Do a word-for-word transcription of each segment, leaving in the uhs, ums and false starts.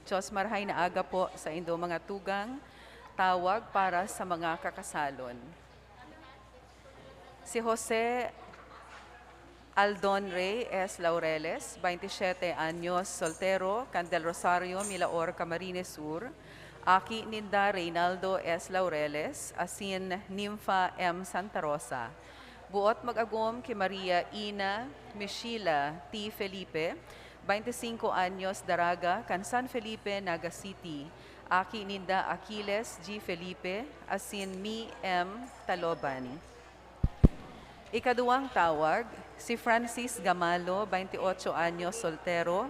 Diyos, marahay na aga po sa indo mga tugang, tawag para sa mga kakasalon. Si Jose Aldon Rey S. Laureles, baynte siyete anyos, soltero, kan Del Rosario, Milaor, Camarines Sur, aki ninda Reynaldo S. Laureles asin Nympha M. Santa Rosa. Buot mag-agom ki Maria Ina Michila T. Felipe, baynte singko anyos, daraga, kan San Felipe, Naga City. Aki ninda Aquiles G. Felipe asin Mi M. Taloban. Ikaduwang tawag, si Francis Gamalo, baynte otso anyos, soltero,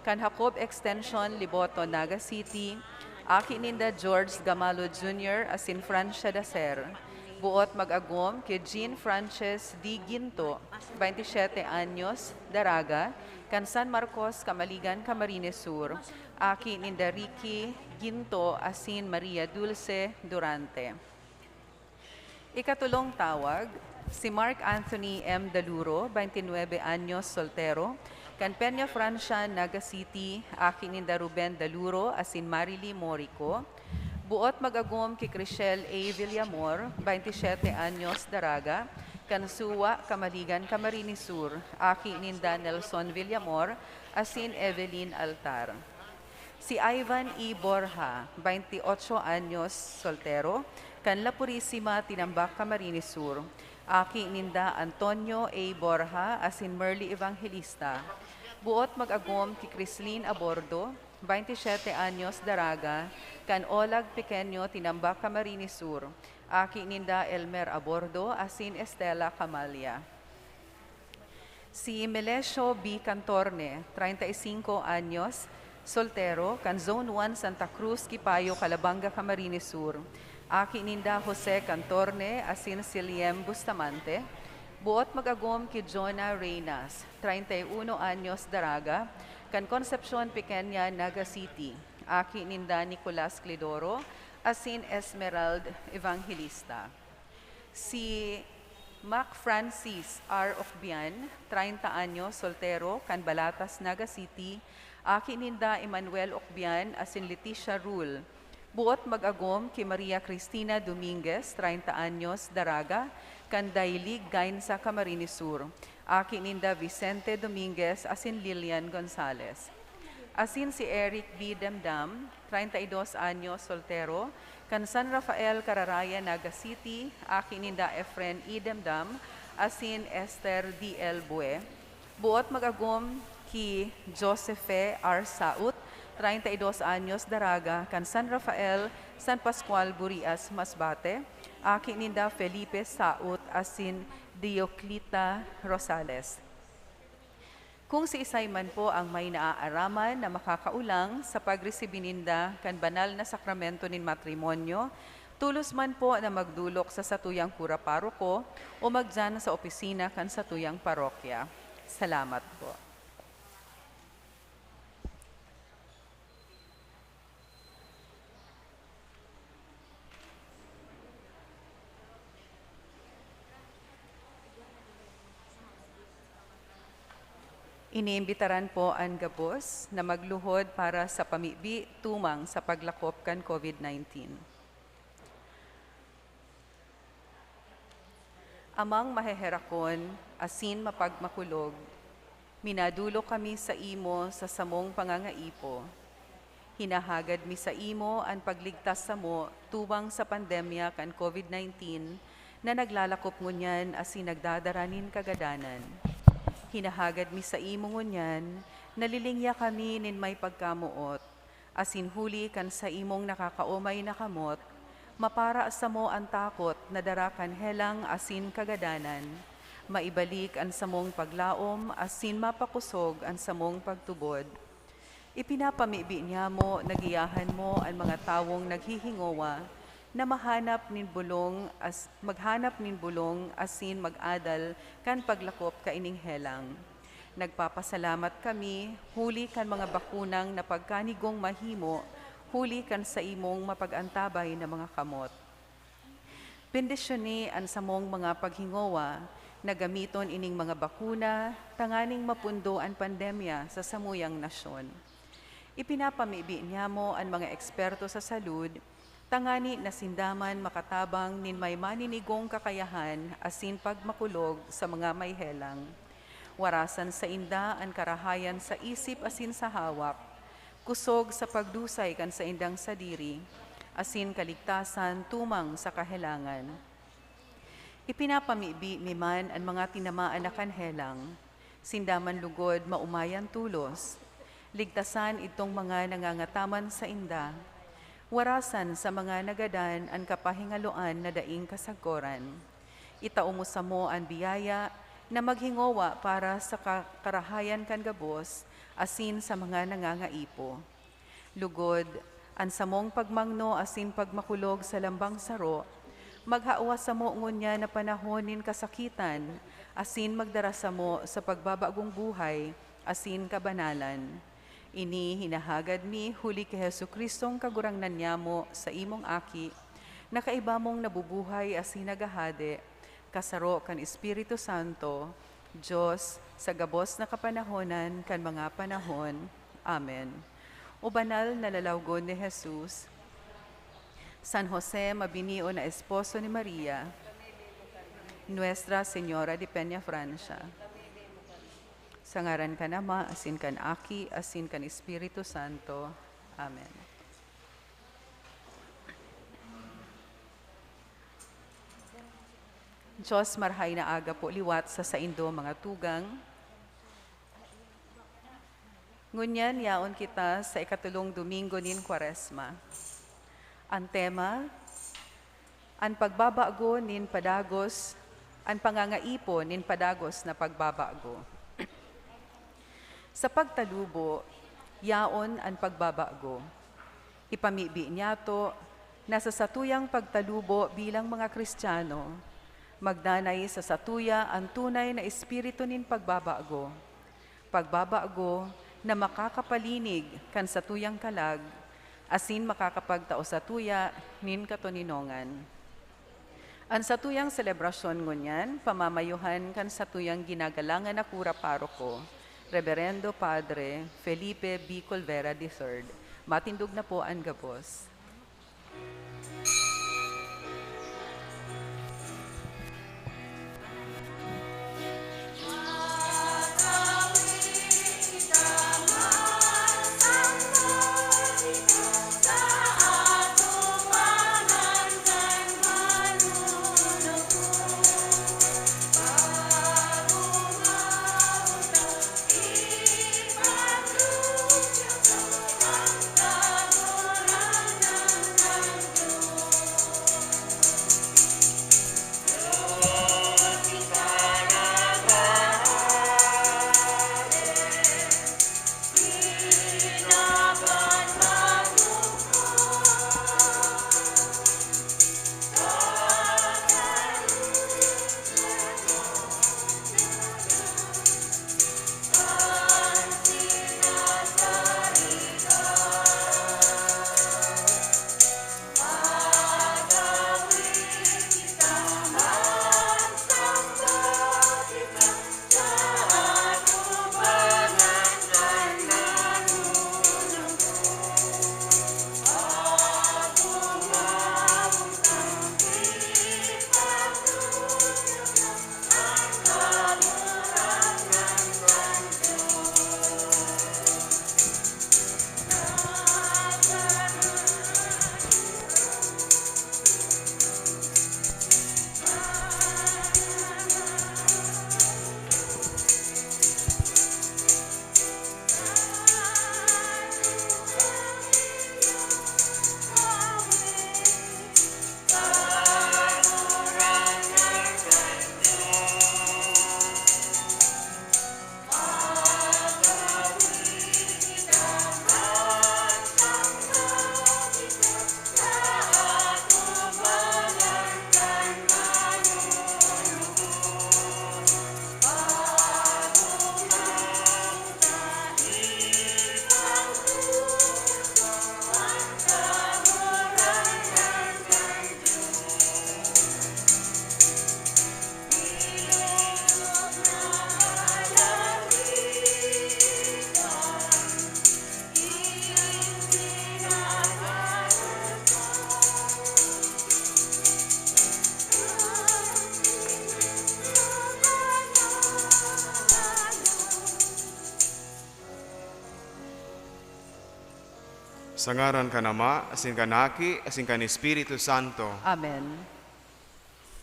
kan Jacob Extension, Liboto, Naga City, aki ninda George Gamalo Junior asin Francia Dacer. Buot mag-agom ki Jean Frances D. Ginto, baynte siyete anyos, daraga, kan San Marcos, Camaligan, Camarines Sur, aki ninda Ricky Ginto asin Maria Dulce Durante. Ikatulong tawag, si Mark Anthony M. Daluro, baynte nuebe anyos, soltero, kan Peña Francia, Naga City, aki ninda Ruben Daluro asin Marily Morico. Buot mag-agom ki Chriselle A. Villamor, baynte siyete anyos, daraga, kan Suwa, Camaligan, Camarines Sur, aki ninda Nelson Villamor asin Evelyn Altar. Si Ivan E. Borja, baynte otso anyos, soltero, kan La Purisima, Tinambac, Camarines Sur, aki ninda Antonio A. Borja asin Merly Evangelista. Buot mag-agom ki Crislin Abordo, baynte siyete anyos, daraga, kan Olag Pequeño, Tinambac, Camarines Sur. Aki ninda Elmer Abordo asin Estela Camalla. Si Melesio B. Cantorne, treinta y cinco anyos, soltero, kan Zone one, Santa Cruz, Quipayo, Calabanga, Camarines Sur. Aki ninda Jose Cantorne asin si Liem Bustamante. Buot mag-agom ki Jonah Reynas, treinta y uno anyos, daraga, kan Concepcion Pequeña, Naga City. Aki ninda Nicolas Clidoro asin Esmerald Evangelista. Si Mac Francis R. Ocbian, treinta anyos, soltero, kan Balatas, Naga City. Aki ninda Emmanuel Ocbian asin Leticia Rul. Buot mag-agom ki Maria Cristina Dominguez, treinta anyos, daraga, kan Dailig, Gainza, Camarines Sur. Aki ninda Vicente Dominguez asin Lilian Gonzalez. Asin si Eric B. Demdam, treinta y dos anyos, soltero, kan San Rafael, Cararaya, Naga City. Aki ninda Efren E. Demdam asin Esther D L Bue. Buot mag-agom ki Josefe R. Saut, treinta y dos anyos, daraga, kan San Rafael, San Pascual, Burias, Masbate. Aki ninda Felipe Saut asin Dioclita Rosales. Kung siisay man po ang may naaaraman na makakaulang sa pagresibi ninda kan banal na sakramento nin matrimonyo, tolos man po na magdolok sa satuyang kura paroko o magdiyan sa opisina kan satuyang parokya. Salamat po. Iniimbitaran po an gabos na magluhod para sa pamibi tumang sa paglakop kan COVID nineteen. Amang maheherakon asin mapagmakulog, minadolok kami saimo sa samong pangangaipo. Hinahagad mi saimo an pagligtas samo tumang sa pandemya kan COVID nineteen na naglalakop ngunyan asin nagdadara nin kagadanan. Hinahagad mi saimo ngunyan na lilingya kami nin may pagkamoot, asin huli kan saimong nakakaomay na kamot, mapara samo an takot na dara kan helang asin kagadanan. Maibalik an samong paglaom asin mapakosog an samong pagtubod. Ipinapamibi niyamo na giyahan mo an mga tawong naghihingowa na mahanap nin bolong as-, maghanap nin bolong asin mag-adal kan paglakop kaining helang. Nagpapasalamat kami huli kan mga bakunang napagkanigong mahimo huli kan saimong mapag-antabay na mga kamot. Bendisyoni an samong mga paghingowa na gamiton ining mga bakuna tanganing mapundo an pandemya sa samuyang nasyon. Ipinapamibi niyamo an mga eksperto sa salud tangani na sinda man makatabang nin may maninigong kakayahan asin pagmakulog sa mga may helang. Warasan sainda an karahayan sa isip asin sa hawak, kusog sa pagdusay kan saindang sadiri, asin kaligtasan tumang sa kahelangan. Ipinapamibi mi man an mga tinamaan na kan helang. Sinda man lugod maomayan tolos. Ligtasan idtong mga nangangataman sainda. Warasan sa mga nagadan an kapahingaloan na daing kasagkoran. Itao mo samo an biyaya na maghingowa para sa ka-, karahayan kan gabos asin sa mga nangangaipo. Lugod, an samong pagmangno asin pagmakulog sa lambang saro, maghawa samo ngunyan na panahon nin kasakitan, asin magdara samo sa pagbabagong buhay asin kabanalan. Ini hinahagad mi huli ki Jesu-Cristong Kagurangnan niyamo, saimong Aki, na kaiba mong nabubuhay asin naghahade, kasaro kan Espiritu Santo, Dios, sa gabos na kapanahonan kan mga panahon. Amen. O banal na lalawgon ni Jesus, San Jose, mabinion na esposo ni Maria, Nuestra Señora de Peñafrancia, sa ngaran kan Ama, asin kan Aki, asin kan Espiritu Santo. Amen. Diyos, marhay na aga po liwat sa saindo mga tugang. Ngunyan yaon kita sa ikatulong Domingo nin Kwaresma. An tema, an pagbabago nin padagos, an pangangaipo nin padagos na pagbabago. Sa pagtalubo, yaon an pagbabago. Ipamibi niyato na sa satuyang pagtalubo bilang mga Kristiyano, magdanay sa satuya an tunay na espiritu nin pagbabago. Pagbabago na makakapalinig kan satuyang kalag asin makakapagtao satuya nin katoninongan. An satuyang selebrasyon ngunyan pamamayuhan kan satuyang ginagalangan na kura paroko, Reberendo Padre Felipe B. Colvera the third. Matindog na po an gabos. Sa ngaran kan Ama, asin kan Aki, asin kan Espiritu Santo. Amen.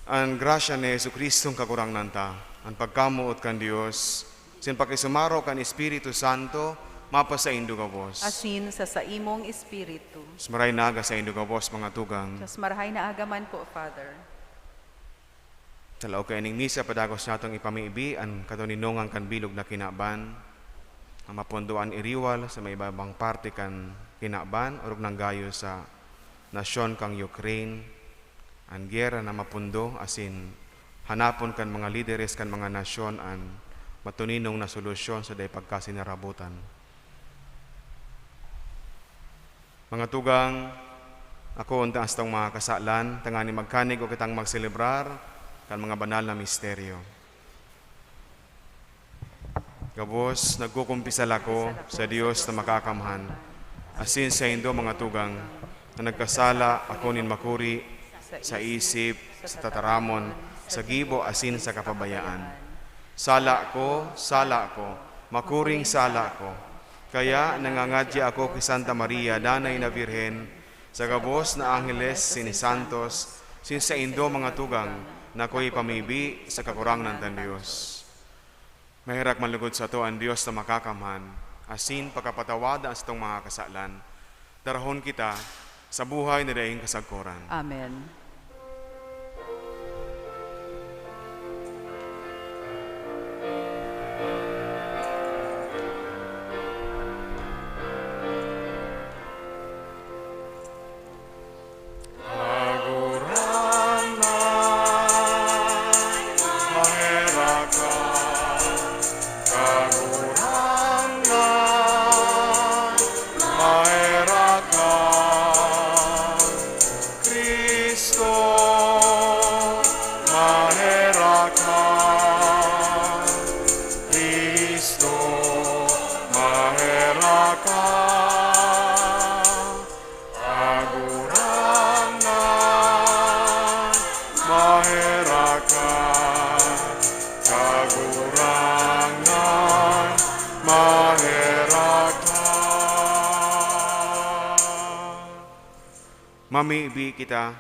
An grasya ni Jesu-Cristong Kagurangnan ta, an pagkamoot kan Dios, asin pakisumaro kan Espiritu Santo, mapasaindo gabos. Asin sa saimong espiritu. Sa maray na aga saindo gabos, mga tugang. Sa marahay na aga man po, Father. Sa laog kaining misa, padagos natong ipamibi an katoninongan kan bilog na kinaban, na mapundo an iriwal sa may ibang parte kan kinaban, orog nang gayo sa nasyon kan Ukraine, an giyera na mapundo, asin hanapon kan mga lideres kan mga nasyon an matoninong na solusyon sa dai pagkasinarabotan. Mga tugang, ako unta an satong mga kasalan, tanganing magkanig o kitang magselebrar kan mga banal na misteryo. Gabos, nagkukumpisal ako sa Dios na Makakamhan, asin saindo, mga tugang, na nagkasala ako nin makuri sa isip, sa tataramon, sa gibo, asin sa kapabayaan. Sala ko, sala ko, makuring sala ko. Kaya nangangadya ako ki Santa Maria, Danay na Birhen, sa gabos na angheles, sin santos, sin saindo, mga tugang, na akoy ipamibi sa Kagurangnan kan Dios. Maherak man lugod sato an Dios na Makakamhan. asin pagkapatawadan an satong mga kasalan. Darahon kita sa buhay na daing kasagkoran. Amen. Kagurangnan, maherak ka. Kagurangnan, maherak ka. Cristo, maherak ka. Cristo, maherak ka. Kagurangnan, maherak ka. Kagurangnan, maherak ka. Mamibi kita.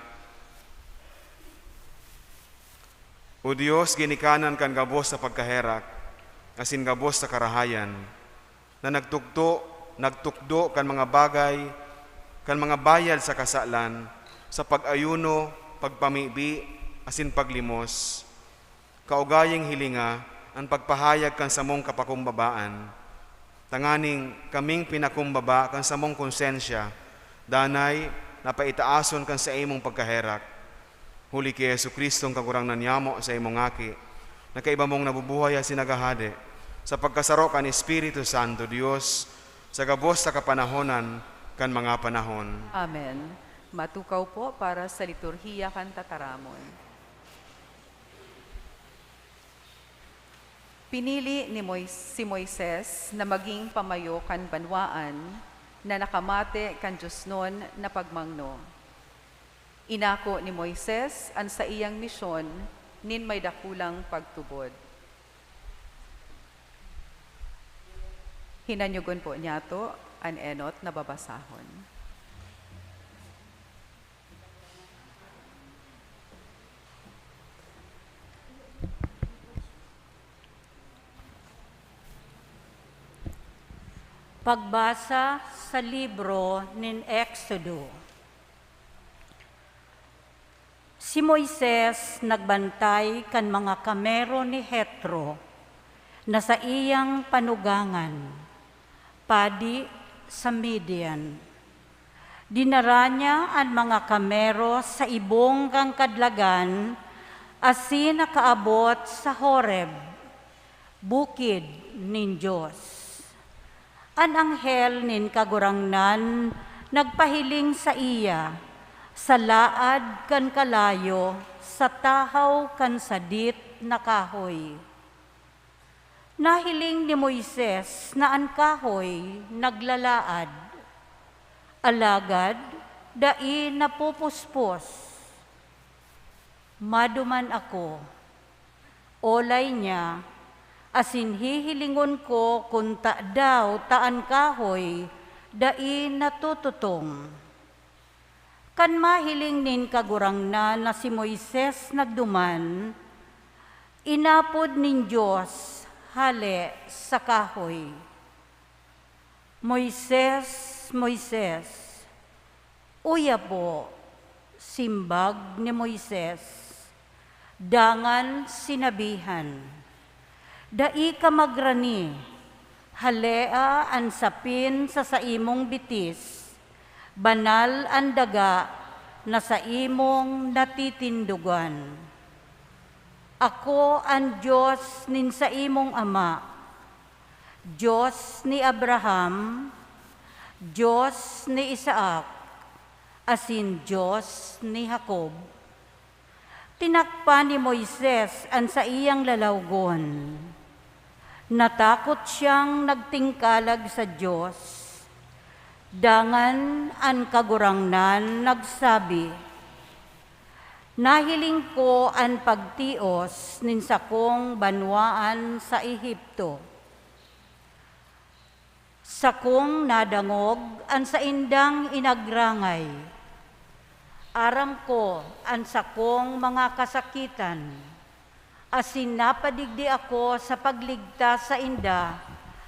O Dios, ginikanan kan gabos na pagkaherak, asin gabos na karahayan, na nagtukdo, nagtukdo kan mga bagay, kan mga bayad sa kasalan, sa pag-ayuno, pagpamibi, asin paglimos. Kaugayang hilinga an pagpahayag kan samong kapakumbabaan, tanganing kaming pinakumbaba kan samong konsensya, danay na paitaason kan saimong pagkaherak. Huli ki Jesu-Cristong Kagurangnan niyamo, saimong Aki, na kaiba mong nabubuhay asin naghahade, sa pagkasaro kan Espiritu Santo, Dios, sa gabos na kapanahonan kan mga panahon. Amen. Matukaw po para sa liturhiya kan tataramon. Pinili ni Mois-, si Moises na magin pamayo kan banwaan na nakamate kan diosnon na pagmangno. Inako ni Moises an saiyang misyon nin may dakulang pagtubod. Hinanyogon po niyato an enot na babasahon. Pagbasa sa libro nin Exodo. Si Moises nagbantay kan mga kamero ni Jetro na saiyang panugangan, padi sa Midian. Dinara niya an mga kamero sa ibong kan kadlagan asin nakaabot sa Horeb, bukid nin Dios. An anghel nin Kagurangnan nagpahiling saiya sa laad kan kalayo sa tahaw kan sadit na kahoy. Nahiling ni Moises na an kahoy naglalaad, alagad dai napupuspos. "Maduman ako," olay niya, "asin hihilingon ko kun tadaw ta an kahoy dai natututong." Kan mahiling nin Kagurangnan na si Moises nagduman, inapod nin Dios hale sa kahoy, "Moises, Moises!" "Uya po," simbag ni Moises. Dangan sinabihan, "Dai ka magrani, halea an sapin sa saimong bitis, banal an daga na saimong natitindogan. Ako an Dios nin saimong ama, Dios ni Abraham, Dios ni Isaac, asin Dios ni Jacob." Tinakpan ni Moises an saiyang lalawgon. Natakot siyang nagtingkalag sa Dios. Dangan an Kagurangnan nagsabi, "Nahiling ko an pagtios nin sakong banwaan sa Egipto. Sakong nadangog an saindang inagrangay. Aram ko an sakong mga kasakitan, asin napadigdi ako sa pagligtas sainda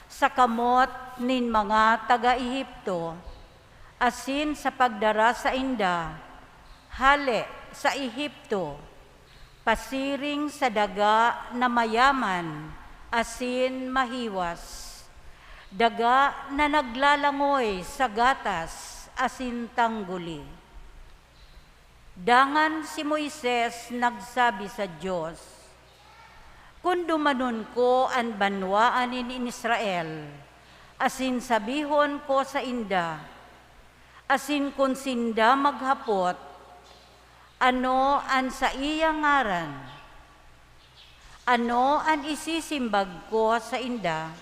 Sa kamot nin mga taga-Egipto, asin sa pagdara sainda hale sa Egipto, pasiring sa daga na mayaman asin mahiwas, daga na naglalangoy sa gatas asin tangguli. Dangan si Moises nagsabi sa Dios, "Kun dumanon ko an banwaan nin Israel, asin sabihon ko sainda, asin kun sinda maghapot, 'Ano an saiyang ngaran?' Ano an isisimbag ko sainda?"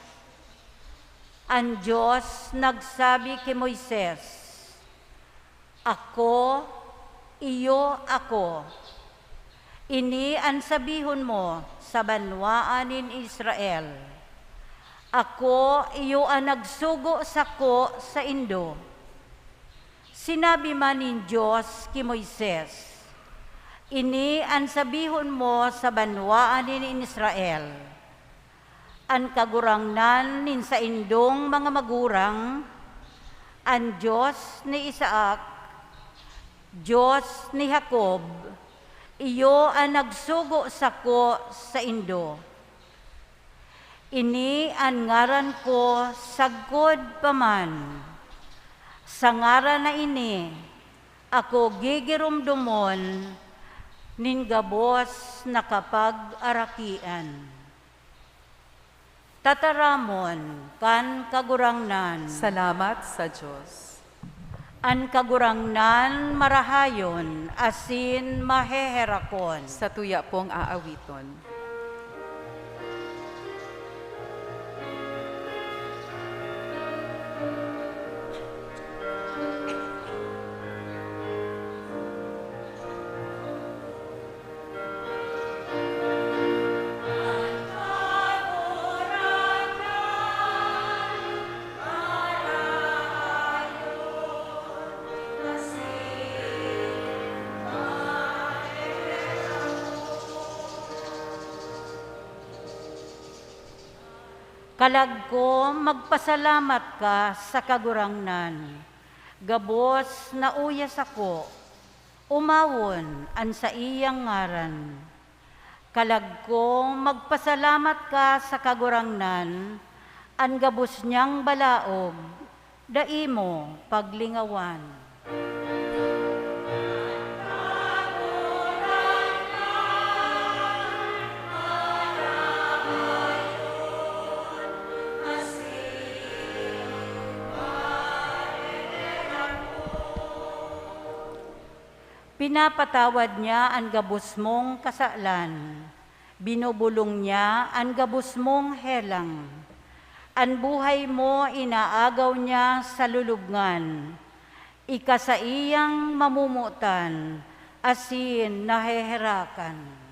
An Dios nagsabi ki Moises, "Ako, iyo ako. Ini an sabihon mo sa banwaan nin Israel, 'Ako iyo an nagsugo sako saindo.'" Sinabi man nin Dios ki Moises, "Ini an sabihon mo sa banwaan nin Israel, 'An Kagurangnan nin saindong mga magurang, an Dios ni Isaac, Dios ni Jacob, iyo an nagsugo sako saindo.' Ini an ngaran ko sagkod pa man. Sa ngaran na ini, ako gigiromdomon nin gabos na kapag-arakian." Tataramon kan Kagurangnan. Salamat sa Dios. An Kagurangnan marahayon asin maheherakon. Satuya pong aawiton. Kalag ko, magpasalamat ka sa Kagurangnan, gabos na uya sako, omawon an saiyang ngaran. Kalag ko, magpasalamat ka sa Kagurangnan, an gabos niyang balaog dai mo paglingawan. Pinapatawad niya an gabos mong kasalan, binubulong niya an gabos mong helang. An buhay mo inaagaw niya sa lulubngan, ika saiyang mamomotan asin naheherakan.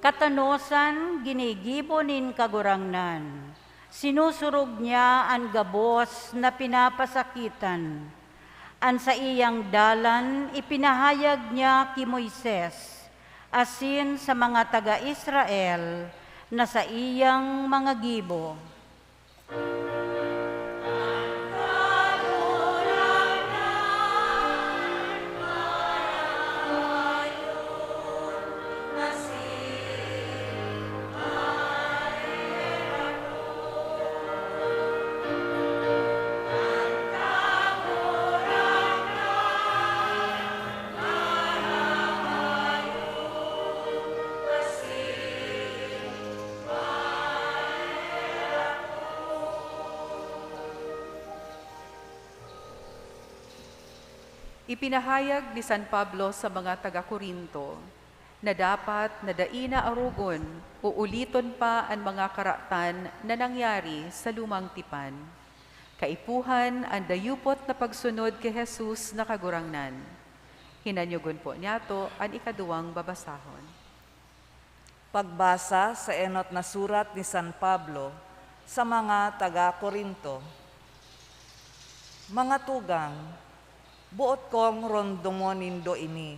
Katanosan ginigibo nin Kagurangnan, sinusurog niya an gabos na pinapasakitan. An saiyang dalan ipinahayag niya ki Moises asin sa mga taga Israel na saiyang mga gibo. Ipinahayag ni San Pablo sa mga taga-Corinto na dapat na dai na arogon o uliton pa an mga karatan na nangyari sa lumang tipan. Kaipuhan an dayupot na pagsunod ki Jesus na Kagurangnan. Hinanyogon po niyato an ikaduwang babasahon. Pagbasa sa enot na surat ni San Pablo sa mga taga Corinto. Mga tugang, boot kong romdomon nindo ini.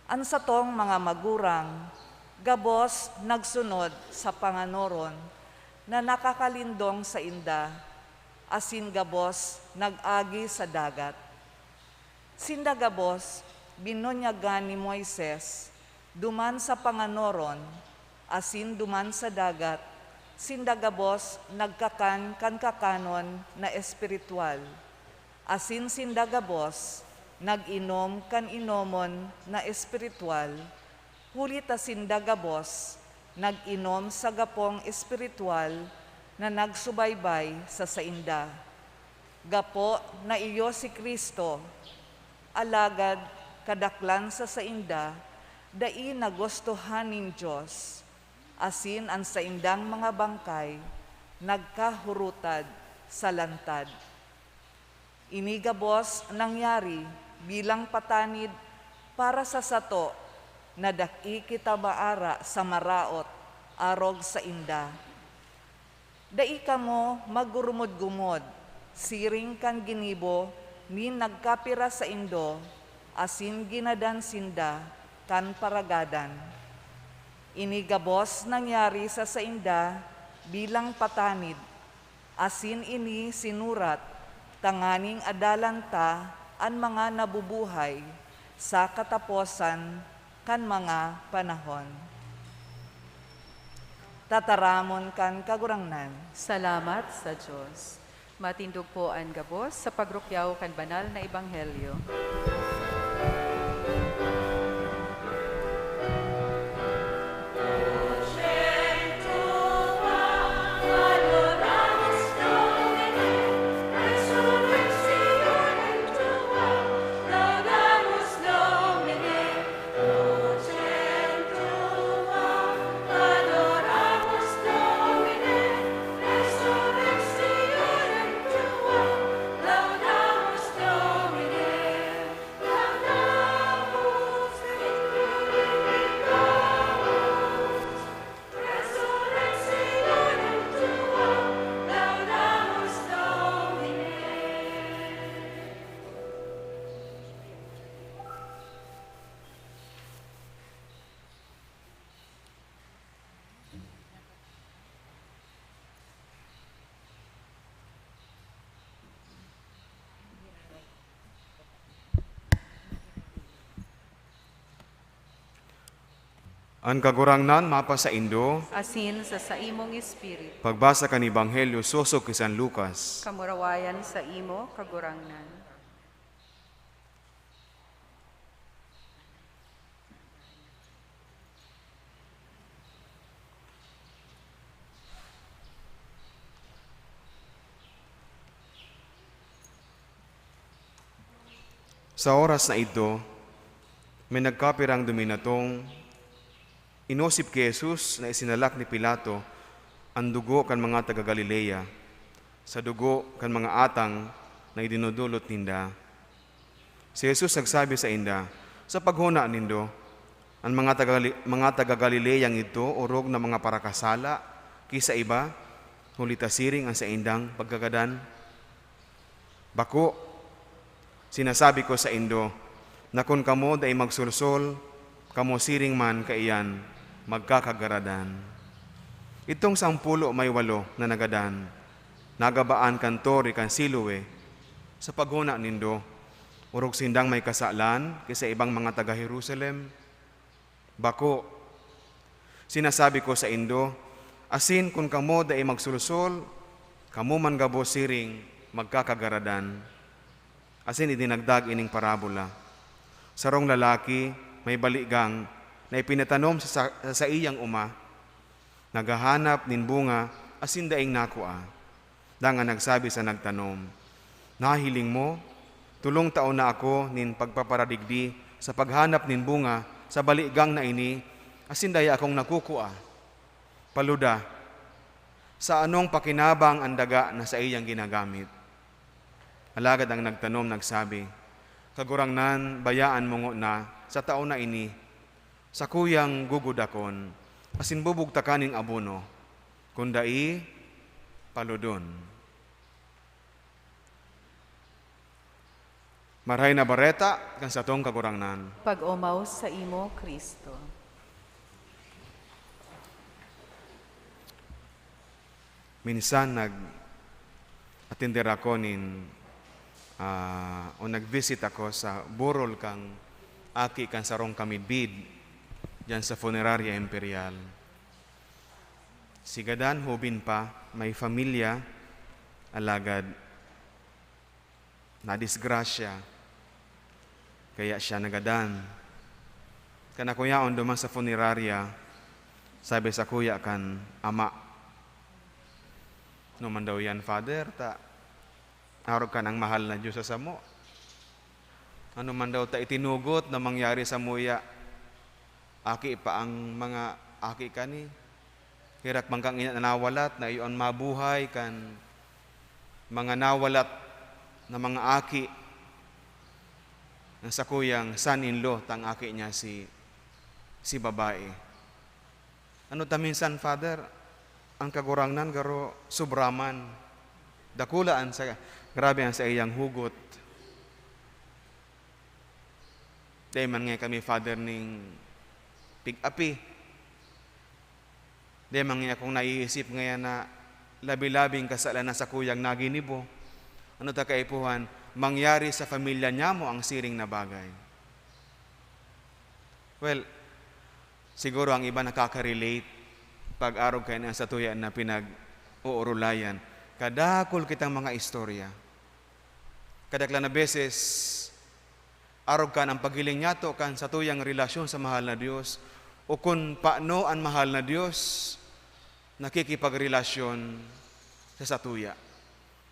An satong mga magurang gabos nagsunod sa panganoron na nakakalindong sainda, asin gabos nag-agi sa dagat. Sinda gabos binunyagan ni Moises duman sa panganoron, asin duman sa dagat, sinda gabos nagkakan kan kakanon na espiritual, asin sinda gabos nag-inom kan inomon na espiritual, huli ta sinda gabos nag-inom sa gapong espiritual na nagsubaybay sa sainda. Gapo na iyo si Cristo, alagad kadaklan sa sainda dai nagustohan nin Dios, asin an saindang mga bangkay nagkahurutad sa lantad. Ini gabos nangyari bilang patanid para sa sato, na dai kita maara sa maraot arog sainda. Dai kamo maggurumod-gumod siring kan ginibo nin nagkapira saindo asin ginadan sinda kan paragadan. Ini gabos nangyari sa sainda bilang patanid, asin ini sinurat tanganing adalan ta an mga nabubuhay sa kataposan kan mga panahon. Tataramon kan Kagurangnan. Salamat sa Dios. Matindog po an gabos sa pagrukyaw kan banal na ebanghelyo. An Kagurangnan mapasaindo. Asin sa saimong espiritu. Pagbasa kan Ebanghelyo sosog ki San Lucas. Kamurawayan saimo, Kagurangnan. Sa oras na idto, may nagkapirang duminatong, inosip ki Jesus na isinalak ni Pilato an dugo kan mga taga Galilea, sa dugo kan mga atang na idinodolot ninda. Si Jesus nagsabi sainda, "Sa paghona nindo, an mga taga, mga taga Galileang idto orog na mga parakasala ki sa iba, huli ta siring an saindang pagkagadan? Bako! Sinasabi ko saindo, na kun kamo dai magsolsol, kamo siring man kaiyan magkakagaradan." Itong sampulo may walo na nagadan, nagabaan kan Tore kan Siloe, sa paghona nindo, orog sindang may kasalan ki sa ibang mga taga Jerusalem? Bako! Sinasabi ko saindo, asin kun kamo dai magsolsol, kamo man gabos siring magkakagaradan. Asin idinagdag ining parabola, "Sarong lalaki may baligang na ipinatanom sa, sa, sa saiyang oma. Naghahanap nin bunga asin daing nakua. Dangan nagsabi sa nagtanom, 'Nahiling mo, tolong taon na ako nin pagpaparadigdi sa paghanap nin bunga sa baligang na ini, asin dai akong nakukua. Paluda, sa anong pakinabang an daga na saiyang ginagamit?' Alagad an nagtanom nagsabi, 'Kagurangnan, bayaan mo ngona sa taon na ini, sakuyang gugudakon, asin bubugtakan nin abono, kun dai, palodon. Marahay na Bareta kan satong Kagurangnan. Pag-omaw saimo, Cristo. Minsan nag-atender ako nin, ah, o nag-visit ako sa burol kan aki kan sarong kamidbid diyan sa Funeraria Imperial. Si gadan, hubin pa, may pamilya, alagad nadisgrasya, kaya siya nagadan. Kan ako yaon duman sa funeraria, sabi sakuya kan ama, "Ano man daw yan, Father, ta arog kan an mahal na Dios sa samo? Ano man daw ta itinugot na mangyari samuya? Aki pa an mga aki kani. Herak man kan ina na nawalat, na iyo an mabuhay kan mga nawalat na mga aki na sakuyang son-in-law tang aki niya si, si babae." Ano ta minsan, Father, an Kagurangnan garo sobra man. Dakula an sa, grabe an saiyang hugot. Dai man ngaya kami, Father, nin pig-api. Dai man ngaya akong naiisip ngaya na labi-labing kasalan na sakuyang naginibo. Ano ta kaipuhan, mangyari sa pamilya niyamo ang siring na bagay. Well, siguro ang iba nakaka-relate pag arog kaini an satuya na pinag-oorolayan. Kadakul kitang mga istorya. Kadaklan na beses, arog kan ang paghiling niyato kan satuyang relasyon sa mahal na Dios, o kun paano an mahal na Dios nakikipagrelasyon sa satuya.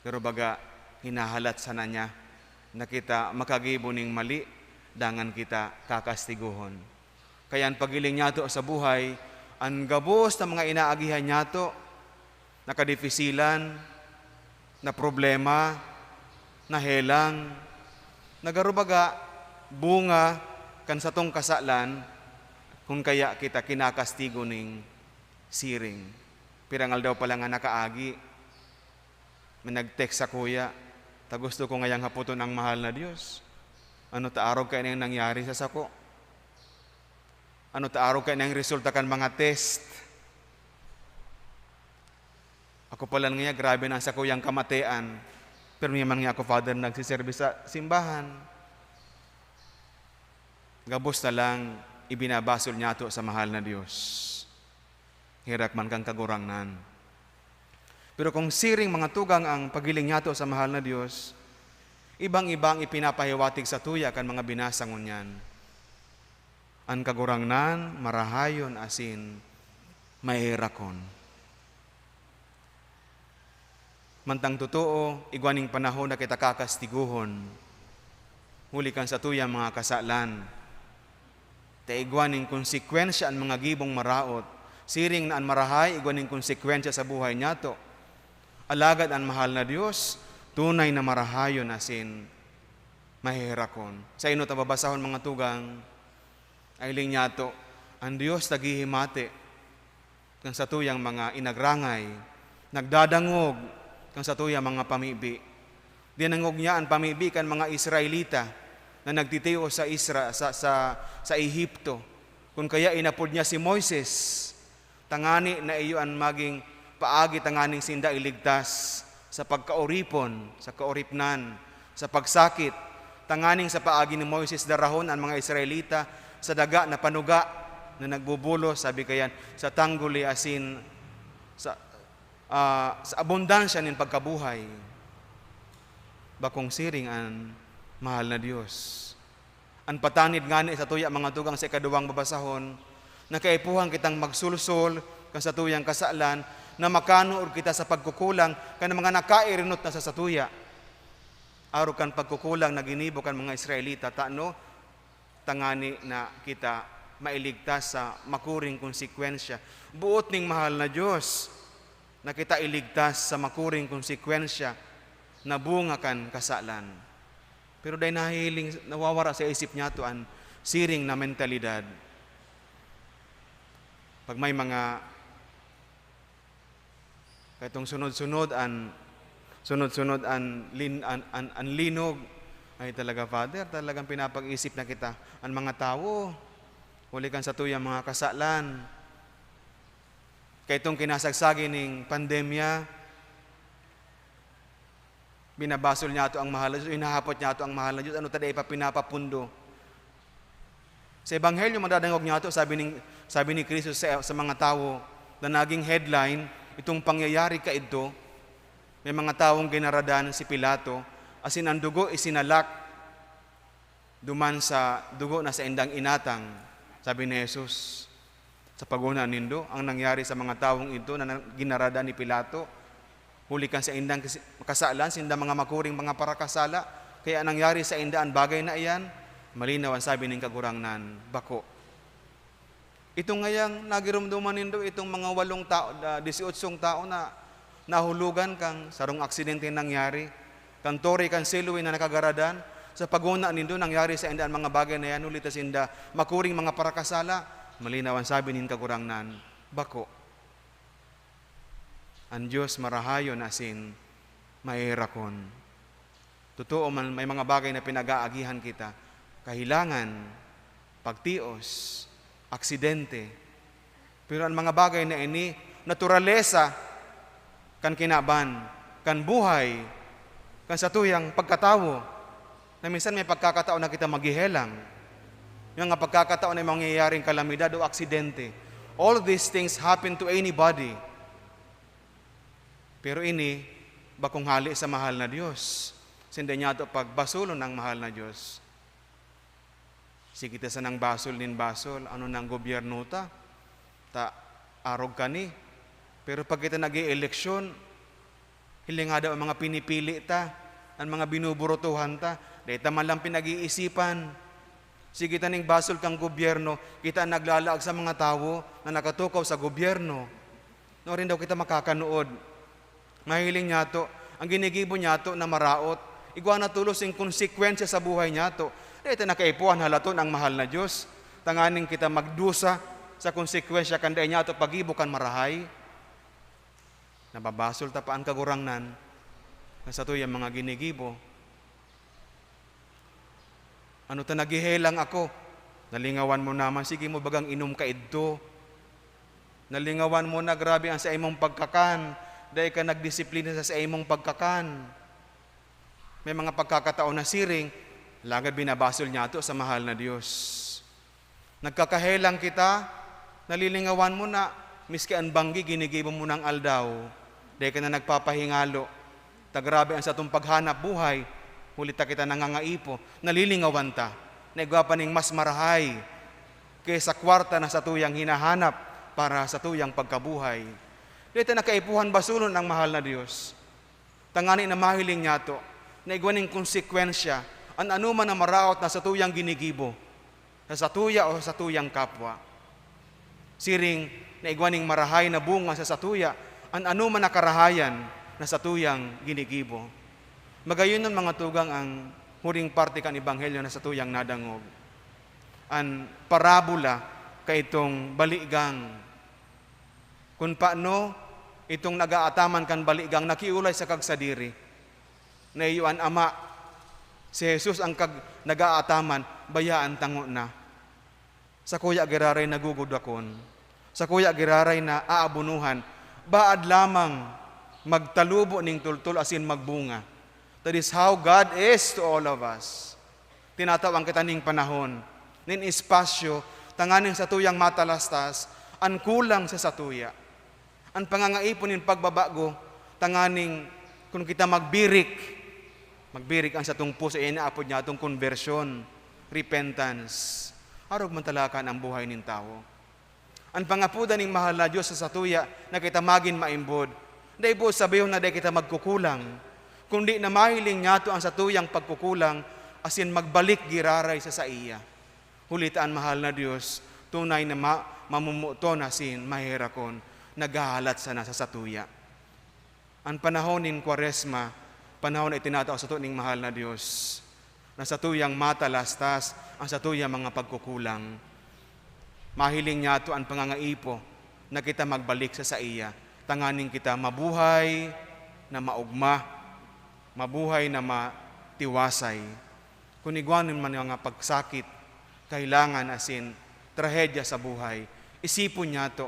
Pero baga, hinahalat sana niya na kita makagibo ning mali, dangan kita kakastigohon. Kaya an paghiling niyato sa buhay, an gabos na mga inaagihan niyato, na kadifisilan, na problema, na helang, na garo baga bunga kan satong kasalan, kun kaya kita kinakastigo ning siring. Pirang aldaw pa lang nga nakaagi, may nag-text sakuya, ta gusto ko ngayang hapoton ang mahal na Dios. Ano ta arog kaini an nangyari sa sako? Ano ta arog kaini an resulta kan mga test? Ako pa lang ngaya, grabe na an sakuyang kamatean. Pero may man ngaya ako, Father, nagsiserbi sa simbahan. Gabos na lang ibinabasol niyato sa mahal na Dios. Herak man kan Kagurangnan. Pero kung siring mga tugang ang paghiling niyato sa mahal na Dios, ibang-iba ang ipinapahiwatig satuya kan mga binasa ngunyan. An Kagurangnan marahayon asin maherakon. Mantang totoo, igwa ning panahon na kita kakastigohon huli kan satuyang mga kasalan. Ta igwa ning konsekwensya an mga gibong maraot, siring na an marahay igwa nin konsekwensya sa buhay niyato. Alagad an mahal na Dios, tunay na marahayon asin maheherakon. Sa ino ta babasahon, mga tugang? Ay, hiling niyato, an Dios naghihimati kan satuyang mga inagrangay, nagdadangog kan satuyang mga pamibi. Dinangog niya an pamibi kan mga Israelita na nagtitios sa Isra-, sa, sa, sa Ehipto. Kun kaya inapod niya si Moises, tangani na iyo an magin paagi tanganing sinda iligtas sa pagkaoripon, sa kaoripnan, sa pagsakit, tanganing sa paagi ni Moises darahon an mga Israelita sa daga na panuga na nagbubulos, sabi kayan, sa tangguli asin sa, ah, sa abundansya nin pagkabuhay. Bakong siring an mahal na Dios. An patanid ngani satuya, mga tugang, sa ikaduwang babasahon, na kaipuhan kitang magsulsol kan satuyang kasalan, na makanuod kita sa pagkukulang kan mga nakairinot na sa satuya. Arog kan pagkukulang na ginibo kan mga Israelita, tano, tangani na kita mailigtas sa makuring konsekwensya. Boot ning mahal na Dios na kita iligtas sa makuring konsekwensya na bunga kan kasalan. Pero dai nahihiling, nawawara sa isip niyato an siring na mentalidad. Pag may mga, kaitong sunod-sunod an, sunod-sunod an lin-, an, an, an linog, ay talaga, Father, talagang pinapag-isip na kita. An mga tawo, huli kan satuyang mga kasalan. Kaitong kinasagsagi ning pandemya, binabasol niyato ang mahal na Diyos, hinahapot niyato ang mahal na Diyos, ano ta dai pa pinapapundo. Sa Ebanghelyo, madadangog niyato, sabi ning, sabi ni Cristo sa, sa mga tawo na naging headline, itong pangyayari kaidto, may mga tawong ginaradan si Pilato, asin ang dugo isinalak duman sa dugo na saindang inatang, sabi ni Jesus. Sa paguna nindo, ang nangyari sa mga tawong idto na na-, ginaradan ni Pilato, huli kan saindang kasi-, kasalan, sinda mga makuring mga parakasala, kaya nangyari sainda an bagay na iyan, malinaw an sabi nin Kagurangnan, "Bako." Itong ngayang nagiromdoman nindo, itong mga walong tao, ah, disyotsyong tao na nahulogan kan sarong aksidente nangyari, kan tore kan Siloe na nakagaradan, sa paguna nindo, nangyari sainda an mga bagay na yan, huli ta sinda makuring mga parakasala, malinaw an sabi nin Kagurangnan, "Bako." An Dios marahayon asin maheherakon. Totoo man, may mga bagay na pinag-aagihan kita, kahilangan, pagtios, aksidente. Pero an mga bagay na ini, naturalesa kan kinaban, kan buhay, kan satuyang pagkatawo, na minsan may pagkakataon na kita maghihelang. May mga pagkakataon na mangyayaring kalamidad o aksidente. All these things happen to anybody. Pero ini, bakong hali sa mahal na Dios. Sinda niyato pagbasolon ang mahal na Dios. Sige ta sanang basol nin basol, ano nang gobyerno ta? Ta arog kani. Pero pag kita nag-eeleksyon, hiling nga daw ang mga pinipili ta, ang mga binuburotohan ta, dai ta man lang pinag-iisipan. Sige ta ning basol kan gobyerno, kita an naglalaag sa mga tawo na nakatukaw sa gobyerno. Nuarin daw kita makakanood. Mahiling niyato, ang ginigibo niyato na maraot. Igwa na tolos nin konsekwensya sa buhay niyato. Dai ta na kaipuhan halaton ang mahal na Dios, tanganing kita magdusa sa konsekwensya kan dai niyato paggibo kan marahay. Nababasol ta pa an Kagurangnan na satuyang mga ginigibo. Ano ta naghehelang ako? Nalingawan mo naman, sige mo bagang inom kaidto. Nalingawan mo na grabe ang saimong pagkakan, dai ka nagdisiplina sa saimong pagkakan. May mga pagkakataon na siring, alagad binabasol niyato sa mahal na Dios. Nagkakahelang kita, nalingawan mo na, miski an banggi ginigibo mo nang aldaw, dai ka na nagpapahingalo. Ta grabe an satong paghanap buhay, huli ta kita nangangaipo, nalingawan ta na igwa pa ning mas marahay ki sa kwarta na satuyang hinahanap para satuyang pagkabuhay. Dai ta na kaipuhan basolon ang mahal na Dios, tangani na mahiling niyato na igwa ning konsekwensya an anoman na maraot na satuyang ginigibo sa satuya o sa satuyang kapwa. Siring na igwa ning marahay na bunga sa satuya an anoman na karahayan na satuyang ginigibo. Magayon nun, mga tugang, ang huring parte kan ebanghelyo na satuyang nadangog, an parabola kaitong baligang. Kun paano itong nag-aataman kan baligang nakiolay sa kagsadiri, na iyo an ama, si Jesus ang kag-, nag-aataman, bayaan ta ngona. Sakuya giraray nagugudakon. Sakuya giraray na aabonohan. Baad lamang magtalubo ning tultol asin magbunga. That is how God is to all of us. Tinatawan kita ning panahon, nin espasyo, tanganing satuyang matalastas an kulang sa satuya. An pangangaipo nin pagbabago, tanganing kun kita magbirik, magbirik an satong puso, inaapod niya atong konbersyon, repentance. Arog man talaga an buhay nin tawo. An pangapodan nin mahal na Dios sa satuya na kita magin maimbod, dai boot sabihon na dai kita magkukulang, kundi na mahiling niyato an satuyang pagkukulang asin magbalik giraray sa saiya. Huli ta an mahal na Dios tunay na ma-, mamomoton asin maheherakon, naghahalat sana sa satuya. An panahon nin Kwaresma, panahon na itinatao sato ning mahal na Dios, na satuyang matalastas an satuyang mga pagkukulang. Mahiling niyato an pangangaipo na kita magbalik sa saiya, tanganing kita mabuhay na maogma, mabuhay na matiwasay. Kun igwa nin man mga pagsakit, kahilangan asin trahedya sa buhay, isipon niyato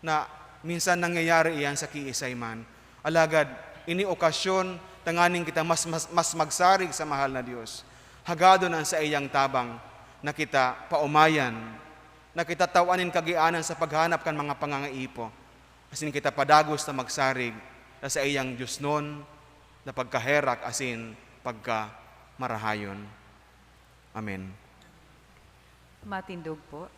na minsan nangyayari iyan sa kiisay man. Alagad, ini okasyon tanganing kita mas, mas, mas magsarig sa mahal na Dios. Hagadon an saiyang tabang na kita paomayan, na kita tawan nin kagianan sa paghanap kan mga pangangaipo, asin kita padagos na magsarig sa saiyang diosnon na pagkaherak asin pagkamarahayon. Amen. Matindog po.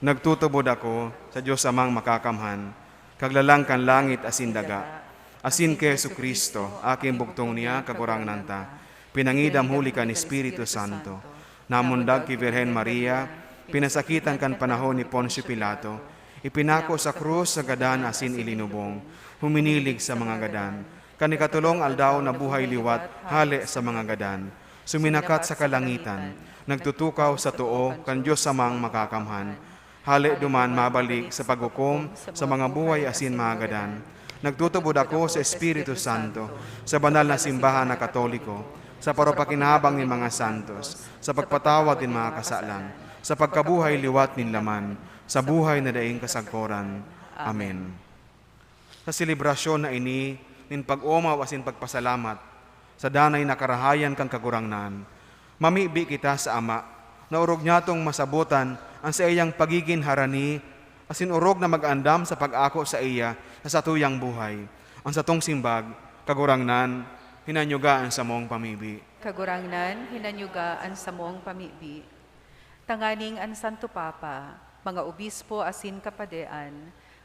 Nagtutubod ako sa Dios Amang Makakamhan, Kaglalang kan langit asin daga, asin ki Jesu-Cristo, aking bugtong niya, Kagurangnan ta, pinangidam huli kan Espiritu Santo, namundag ki Birhen Maria, pinasakitan kan panahon ni Poncio Pilato, ipinako sa krus sa gadan asin ilinubong, huminilig sa mga gadan. Kan ikatolong aldaw nabuhay liwat hale sa mga gadan. Suminakat sa kalangitan, nagtutukaw sa too kan Dios Amang Makakamhan. Hale duman mabalik sa paghukom sa mga buhay asin mga gadan. Nagtutubod ako sa Espiritu Santo, sa banal na simbahan na Katoliko, sa paropakinabang nin mga santos, sa pagpatawad nin mga kasalan, sa pagkabuhay liwat nin laman, sa buhay na daing kasagkoran. Amen. Sa selebrasyon na ini nin pag-omaw asin pagpasalamat sa danay na karahayan kan Kagurangnan, mamibi kita sa Ama na orog niyatong masabotan an saiyang pagigin harani asin orog na mag-andam sa pag-ako saiya sa satuyang buhay. An satong simbag, Kagurangnan, hinanyuga an samong pamibi. Kagurangnan, hinanyuga an samong pamibi. Tanganing an Santo Papa, mga obispo asin kapadean,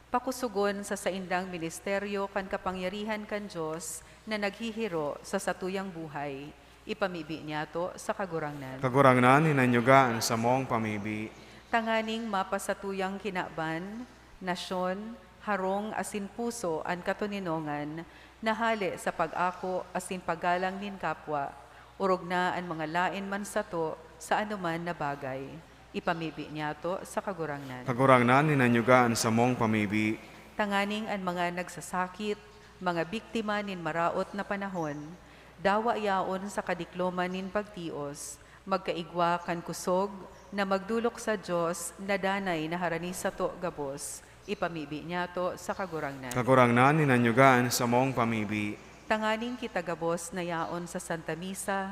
pakusogon sa saindang ministeryo kan kapangyarihan kan Dios na naghihiro sa satuyang buhay, ipamibi niyato sa Kagurangnan. Kagurangnan, hinanyuga an samong pamibi. Tanganing mapasatuyang kinaban, nasyon, harong asin puso an katoninongan na hale sa pag-ako asin paggalang nin kapwa, orog na an mga laen man sato sa anoman na bagay. Ipamibi niyato sa Kagurangnan. Kagurangnan, hinanyuga an samong pamibi. Tanganing an mga nagsasakit, mga biktima nin maraot na panahon, dawa yaon sa kadikloman nin pagtios, magkaigwa kan kusog na magdolok sa Dios na danay na harani sato gabos, ipamibi niyato sa Kagurangnan. Kagurangnan, hinanyuga an samong pamibi. Tanganing kita gabos na yaon sa Santa Misa,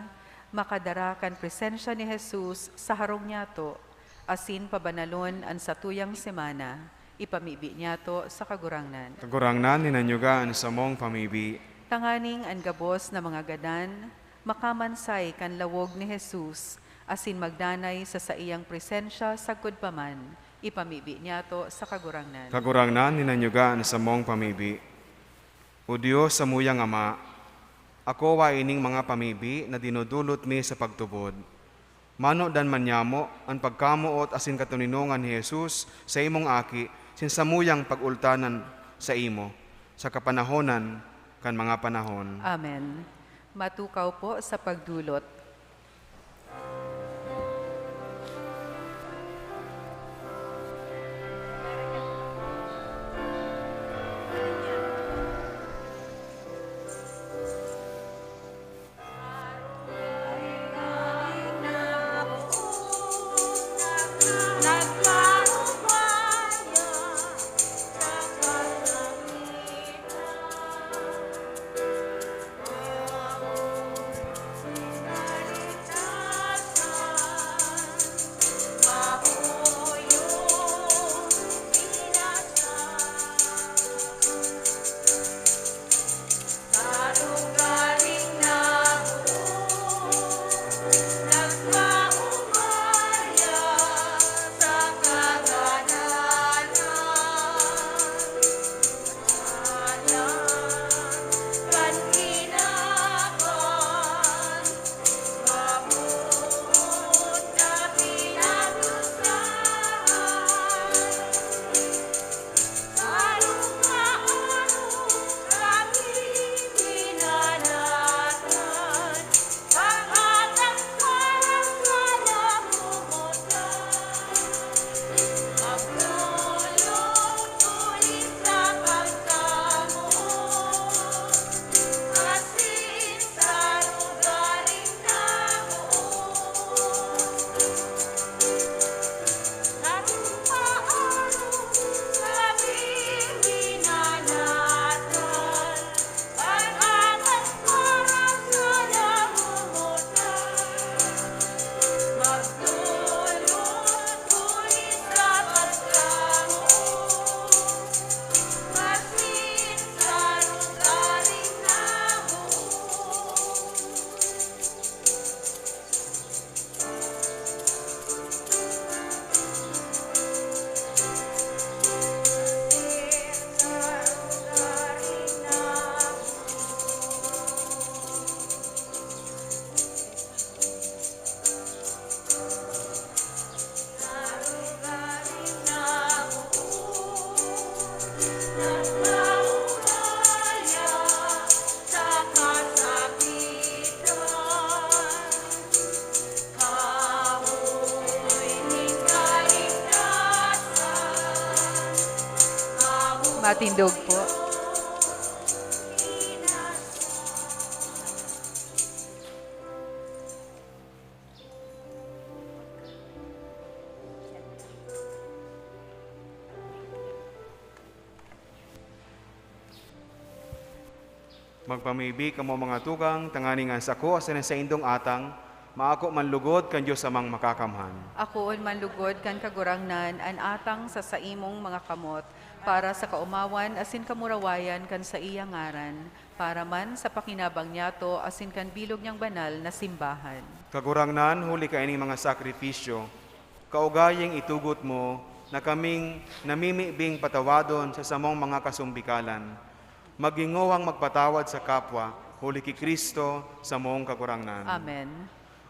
makadara kan presensya ni Jesus sa harong niyato, asin pabanalon an satuyang semana, ipamibi niyato sa Kagurangnan. Kagurangnan, hinanyuga an samong pamibi. Tanganing an gabos na mga gadan makamansay kan lawog ni Jesus asin magdanay sa saiyang presensya sagkod pa man, ipamibi niyato sa Kagurangnan. Kagurangnan, hinanyuga an samong pamibi. O Dios, samuyang Ama, akowa ining mga pamibi na dinodolot mi sa pagtubod. Manodan man nyamo an pagkamoot asin katoninongan ni Jesus, saimong Aki, sin samuyang pag-ultanan saimo, sa kapanahonan kan mga panahon. Amen. Matukaw po sa pagdulot. Matindog po. Magpamibi kamo, mga tugang, tanganing an sako asin an saindong atang maako man lugod kan Dios Amang Makakamhan. Akoon man lugod kan Kagurangnan an atang sa saimong mga kamot, para sa kaomawan asin kamurawayan kan saiyang ngaran, para man sa pakinabang niyato asin kan bilog niyang banal na simbahan. Kagurangnan, huli kaining mga sakripisyo, kaugaying itugot mo na kaming namimibing patawadon sa samong mga kasumbikalan, magingohang magpatawad sa kapwa, huli ki Cristo, samong Kagurangnan. Amen.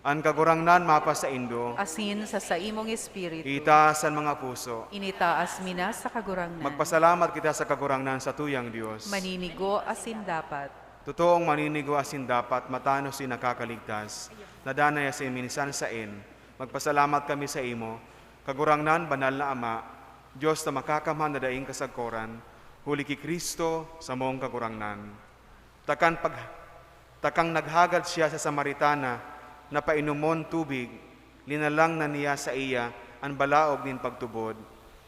An Kagurangnan mapasaindo. Asin sa saimong espiritu. Itaas an mga puso. Initaas mi na sa Kagurangnan. Magpasalamat kita sa Kagurangnan, satuyang Dios. Maninigo asin dapat. Totoong maninigo asin dapat, matanos asin nakakaligtas, na danay asin minsan saen. Magpasalamat kami saimo, Kagurangnan, Banal na Ama, Dios na Makakamhan na daing kasagkoran, huli ki Cristo, samong Kagurangnan. Takang pag-, takang naghagad siya sa Samaritana na painomon tubig, linalang na niya saiya an balaog nin pagtubod,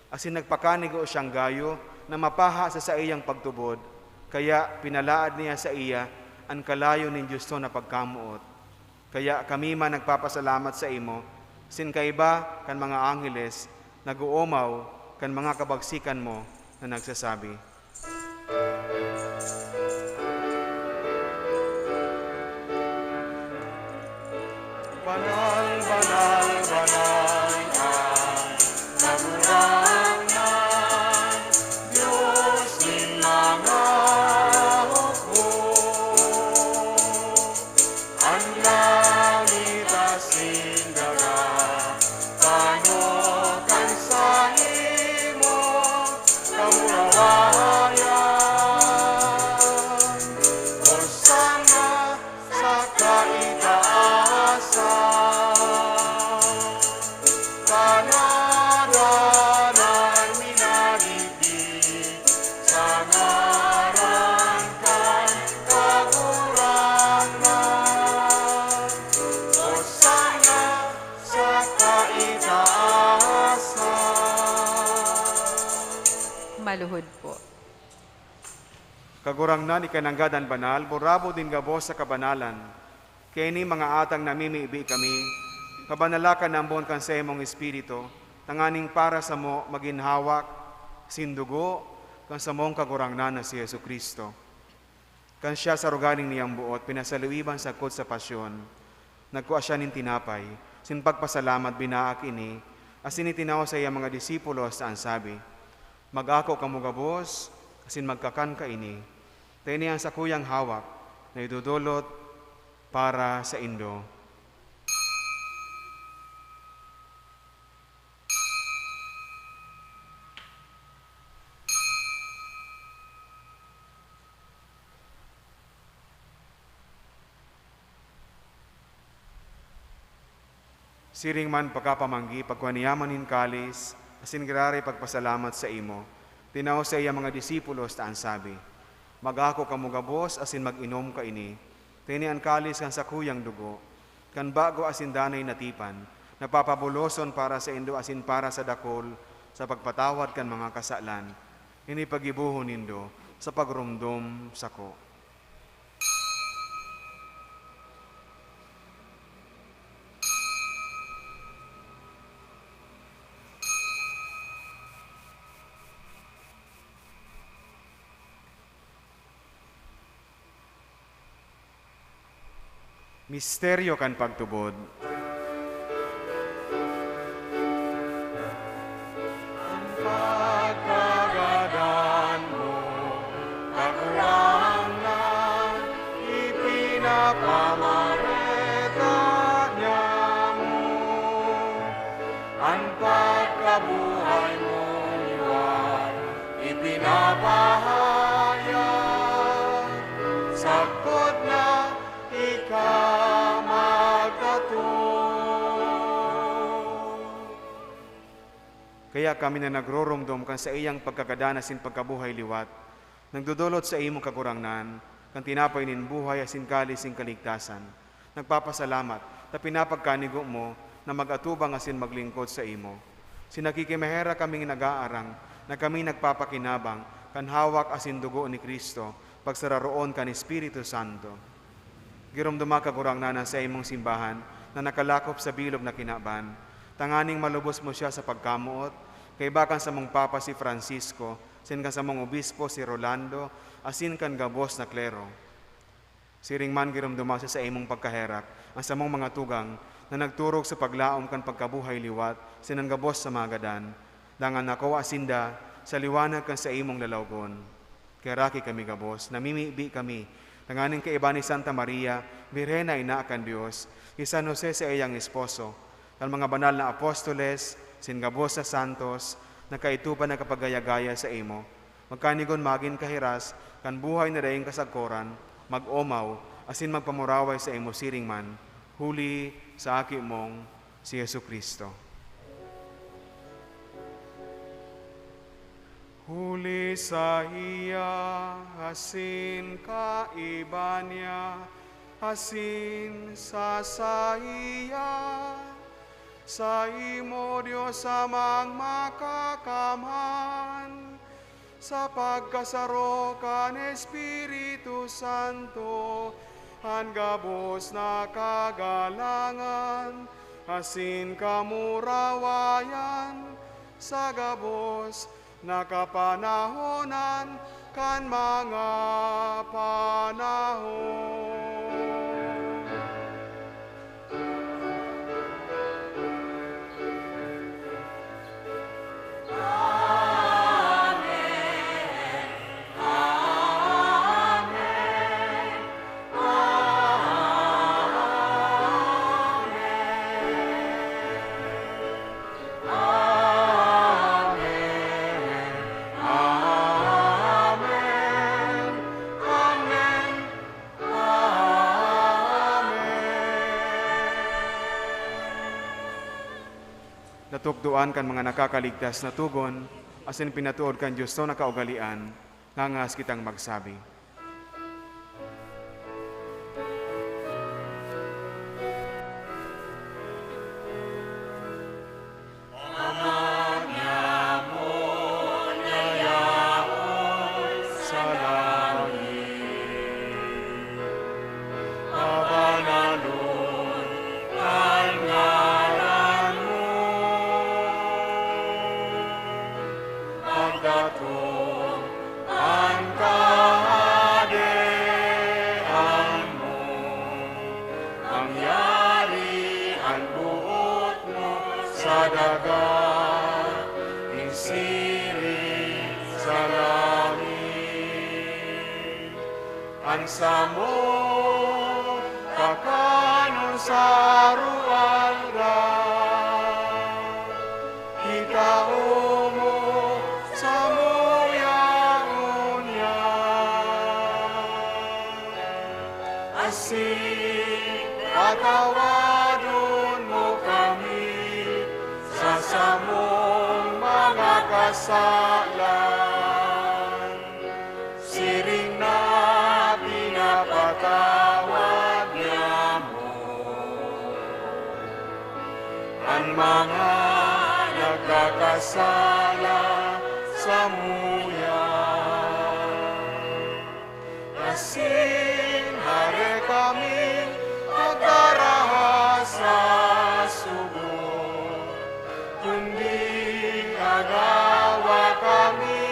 asin nagpakanigo siyang gayo na mapaha sa saiyang pagtubod, kaya pinalaad niya saiya an kalayo nin Diosnon na pagkamoot. Kaya kami man nagpapasalamat saimo, asin kaiba kan mga angheles nag-oomaw kan mga kabagsikan mo na nagsasabi, "Banal, banal, banal an Kagurangnan, Dios nin mga hukbo. An langit asin daga pano kan saimong kamurawayan. Hosana sa kaitaasan. Tanadan an minadigdi sa ngaran kan Kagurangnan. Hosana sa kaitaasan." Maluhod po. Kagurangnan, ika nanggad an banal, burabod nin gabos sa kabanalan. Kaini mga atang namimibi kami, pabanala ka nambon kan saimong Espiritu, tanganing para samo magin hawak asin dugo kan samong Kagurangnan na si Jesu-Cristo. Kan siya sa aruga nin niyang boot pinasaluiban sagkod sa pasyon, nagkua siya nin tinapay, asin pagpasalamat, binaak ini, asin itinao sa iyang mga disipulos ta an sabi, "Mag-ako kamo gabos, asin magkakan kaini. Ta ini an sakuyang hawak na idodolot para saindo." Siring man pagkapamanggi, pagkua niya man nin kalis, asin giraray pagpasalamat saimo, tinao sa iya mga disipulos ta an sabi, "Mag-ako kamo gabos asin mag-inom kaini. Ta ini an kalis kan sakuyang dugo, kan bago asin danay na tipan, na papabuloson para saindo asin para sa dakul sa pagpatawad kan mga kasalan. Ini paggibohon nindo sa pagromdom sako." Misteryo kan pagtubod. An pagkagadan mo, Kagurangnan, ipinapamareta niamo. An pagkabuhay mo liwat ipinapahayag, sagkod na ika magtatong. Kaya kami na nagroromdom kan saiyang pagkagadan asin pagkabuhay liwat, nagdodolot sa imo, Kagurangnan, kan tinapay nin buhay asin kalis nin kaligtasan. Nagpapasalamat ta pinapagkanigo mo na mag-atubang asin maglingkod sa imo. Sin nakikimaherak kaming nag-aarang na kami nagpapakinabang kan hawak asin dugo ni Cristo, pagsararoon kan Espiritu Santo. Giromdoma, Kagurangnan, an saimong simbahan na nakalakop sa bilog na kinaban, tanganing malubos mo siya sa pagkamoot, kaiba kan samong Papa si Francisco, sin kan samong Obispo si Rolando, asin kan gabos na klero. Siring man giromdoma sa saimong pagkaherak an samong mga tugang na nagturog sa paglaom kan pagkabuhay liwat sin an gabos sa mga gadan, dangan nakuha sinda sa liwanag kan saimong lalawgon. Kaheraki kami gabos, namimibi kami, tanganing kaiba ni Santa Maria, Birhen na Ina kan Dios, ni San Jose sa iyang esposo, kan mga banal na apostoles, sin gabos na santos, na kaidto pa nagkapagaya-gaya saimo, magkanigon magin kahiras kan buhay na daing kasagkoran, mag-omaw, asin magpamuraway saimo siring man, huli sa Aki mong si Jesu-Cristo. Huli saiya, asin kaiba niya, asin sa saiya, saimo, Dios Amang Makakamhan, sa pagkasaro kan Espiritu Santo, an gabos na kagalangan asin kamurawayan sa gabos na kapanahonan kan mga panahon. Natukdoan kan mga nakakaligtas na togon, asin pinatuod kan Dios na kaugalean, ngangas kitang magsabi. Ama niamo na yaon sa langit, pabanalon an ngaran mo. Magdatong an kahadean mo, mangyari an boot mo sa daga, nin siring sa langit. An samong kakanon sa aroaldaw, itao mo samuya ngunyan. Asin patawadon mo kami sa samong mga kasalan, siring na pinapatawad niamo an mga nagkakasala samuya. Asin hare kami magdaraha sa sugo, kundi agawa kami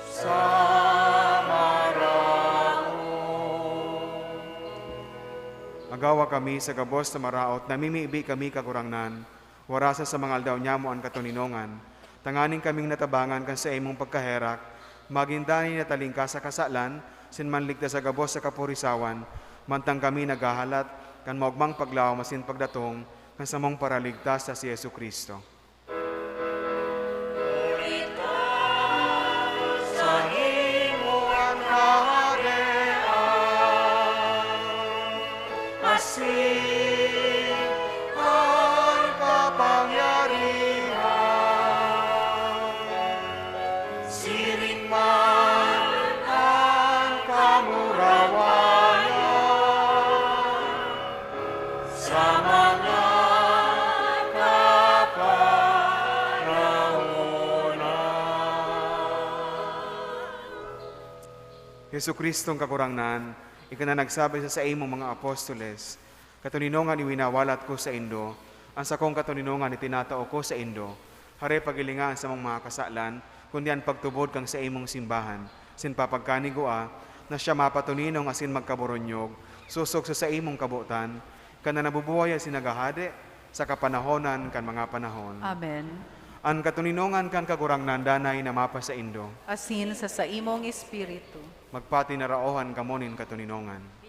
sa maraot. Agawa kami sa gabos na maraot, namimibi kami, Kagurangnan, warasa sa mga aldaw nyamo an katoninongan, tanganing kaming natabangan kan saimong pagkaherak, magin danay na talingkas sa kasalan, sin manligtas sa gabos sa kapurisawan, mantang kami naghahalat kan maogmang paglaom asin pagdatong kan samong Paraligtas na si Jesu-Cristo. Huli ta sa imo an kahadean, asin an kapangyarihan. Jesu-Cristong Kagurangnan, ika na nagsabi sa saimong mga apostoles, "Katoninongan iwinawalat ko saindo, an sakong katoninongan itinatao ko saindo. Hare, paghilinga an samong mga kasalan, kundi an pagtubod kan saimong simbahan, asin papagkanigua na siya mapatoninong asin magkaboronyog, sosog sa saimong kabotan, ka na nabubuhay asin naghahade sa kapanahonan kan mga panahon." Amen. An katoninongan kan Kagurangnan danay na mapasaindo. Asin sa saimong espiritu. Magpatinaraohan kamo nin katoninongan.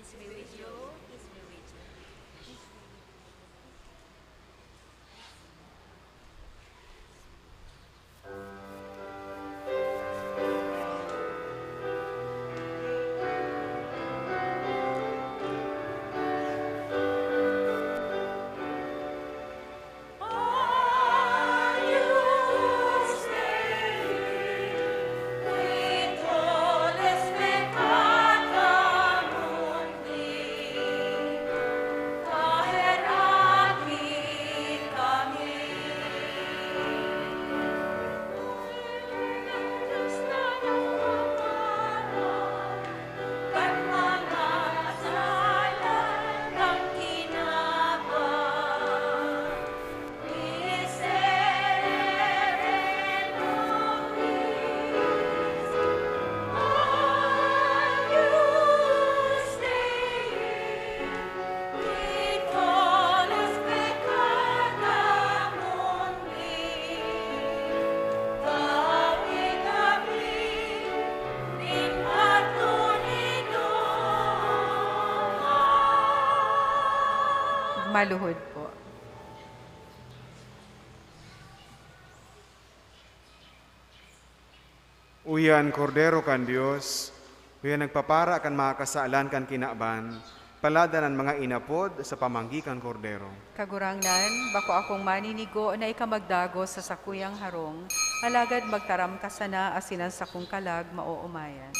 Maluhod po. Uya an Kordero kan Dios, uya nagpapara kan mga kasalan kan kinaban, paladan an mga inapod sa pamanggi kan Kordero. Kagurangnan, bako akong maninigo na ika magdagos sa sakuyang harong, alagad magtaram ka sana asin an sakong kalag maoomayan.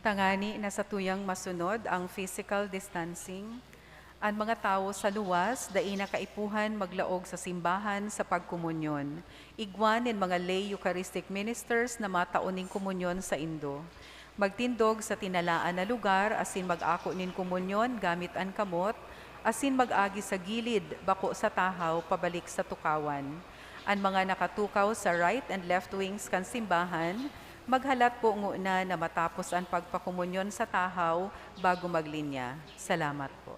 Tangani na satuyang masunod ang physical distancing, an mga tawo sa luwas dai na kaipuhan maglaog sa simbahan sa pagkomunyon. Igwa nin mga lay Eucharistic ministers na matao nin komunyon saindo. Magtindog sa tinalaan na lugar asin mag-ako nin komunyon gamit an kamot, asin mag-agi sa gilid, bako sa tahaw, pabalik sa tukawan. An mga nakatukaw sa right and left wings kan simbahan, maghalat po ngona na matapos an pagpakomunyon sa tahaw bago maglinya. Salamat po.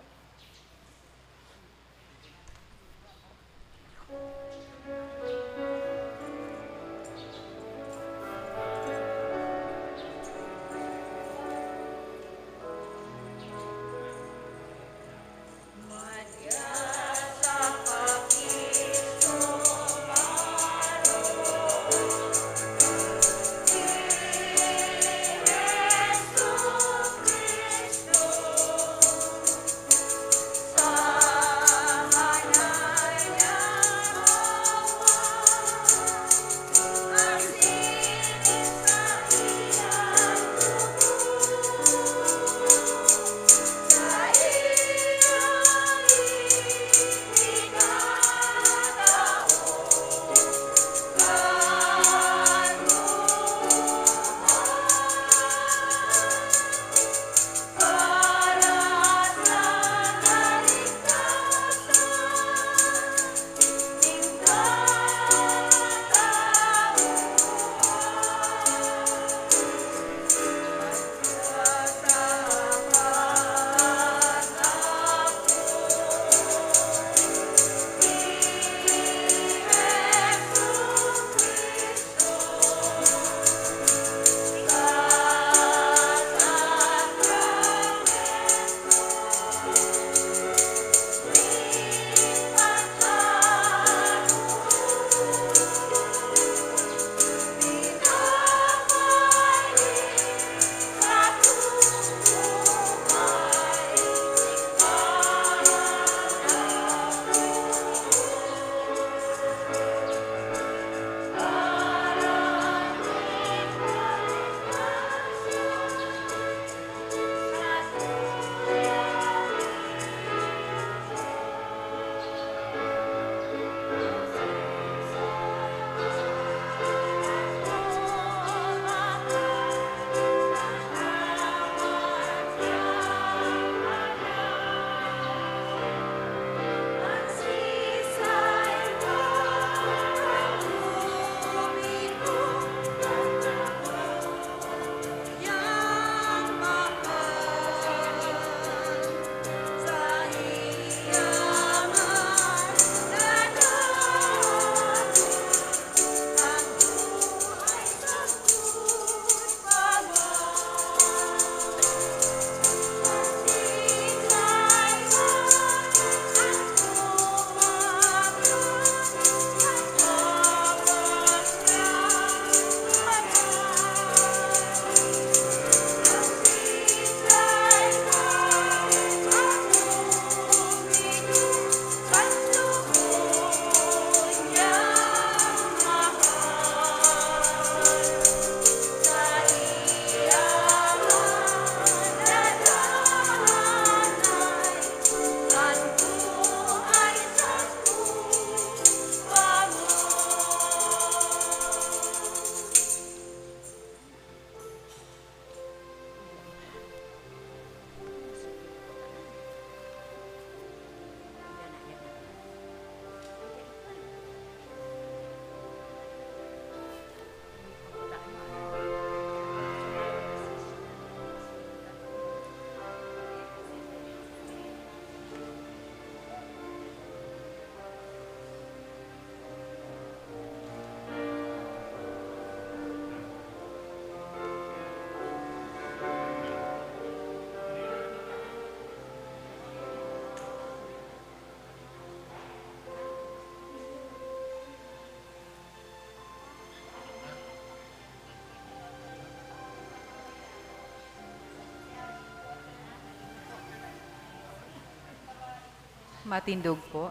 Matindog po.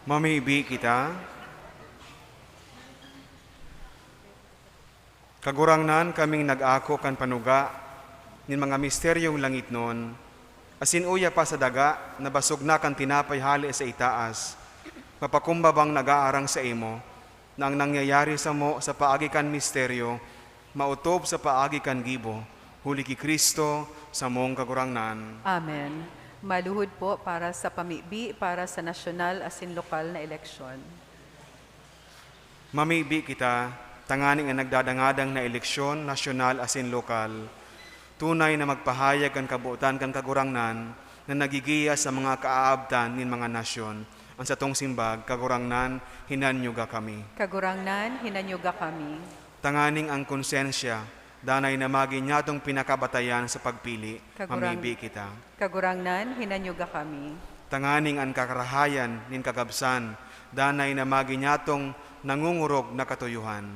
Mamibi kita. Kagurangnan, kaming nag-ako kan panuga nin mga misteryong langitnon, asin uya pa sa daga na basog na kan tinapay hale sa itaas, mapakumbabang nag-aarang saimo, na ang nangyayari samo sa paagi kan misteryo maotob sa paagi kan gibo, huli ki Cristo, samong Kagurangnan. Amen. Maluhod po para sa pamibi para sa nasyonal asin lokal na eleksyon. Mamibi kita, tanganing an nagdadangadang na eleksyon, nasyonal asin lokal, tunay na magpahayag kan kabotan kan Kagurangnan na nagigiya sa mga kaaabtan nin mga nasyon. An satong simbag, Kagurangnan, hinanyuga kami. Kagurangnan, hinanyuga kami. Tanganing an konsensya, danay na magin nyatong pinakabatayan sa pagpili. Kagurang- Mamibi kita. Kagurangnan, hinanyuga kami. Tanganing an kakarahayan nin kagabsan, danay na magin nyatong nangungurog na katuyohan.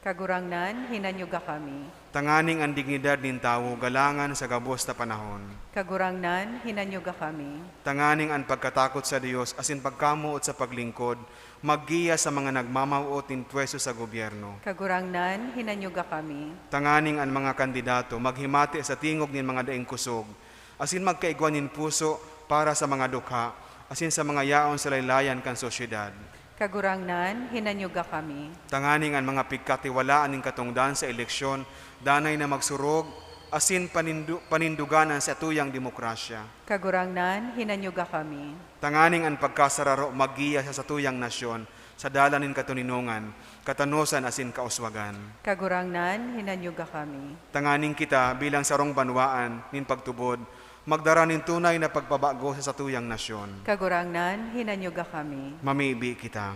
Kagurangnan, hinanyuga kami. Tanganing an dignidad nin tawo galangan sa gabos na panahon. Kagurangnan, hinanyuga kami. Tanganing an pagkatakot sa Dios asin pagkamoot sa paglingkod maggiya sa mga nagmamawot nin pwesto sa gobyerno. Kagurangnan, hinanyuga kami. Tanganing an mga kandidato maghimati sa tingog nin mga daing kusog, asin magkaigwa nin puso para sa mga dukha asin sa mga yaon sa laylayan kan sosyedad. Kagurangnan, hinanyuga kami. Tanganing an mga pigkatiwalaan nin katongdan sa eleksyon danay na magsurog asin panindu-, panindugan an satuyang demokrasya. Kagurangnan, hinanyuga kami. Tanganing an pagkasararo maggiya sa satuyang nasyon sa dalan nin katoninongan, katanosan asin kauswagan. Kagurangnan, hinanyuga kami. Tanganing kita, bilang sarong banwaan nin pagtubod, magdara nin tunay na pagpabago sa satuyang nasyon. Kagurangnan, hinanyuga kami. Mamibi kita.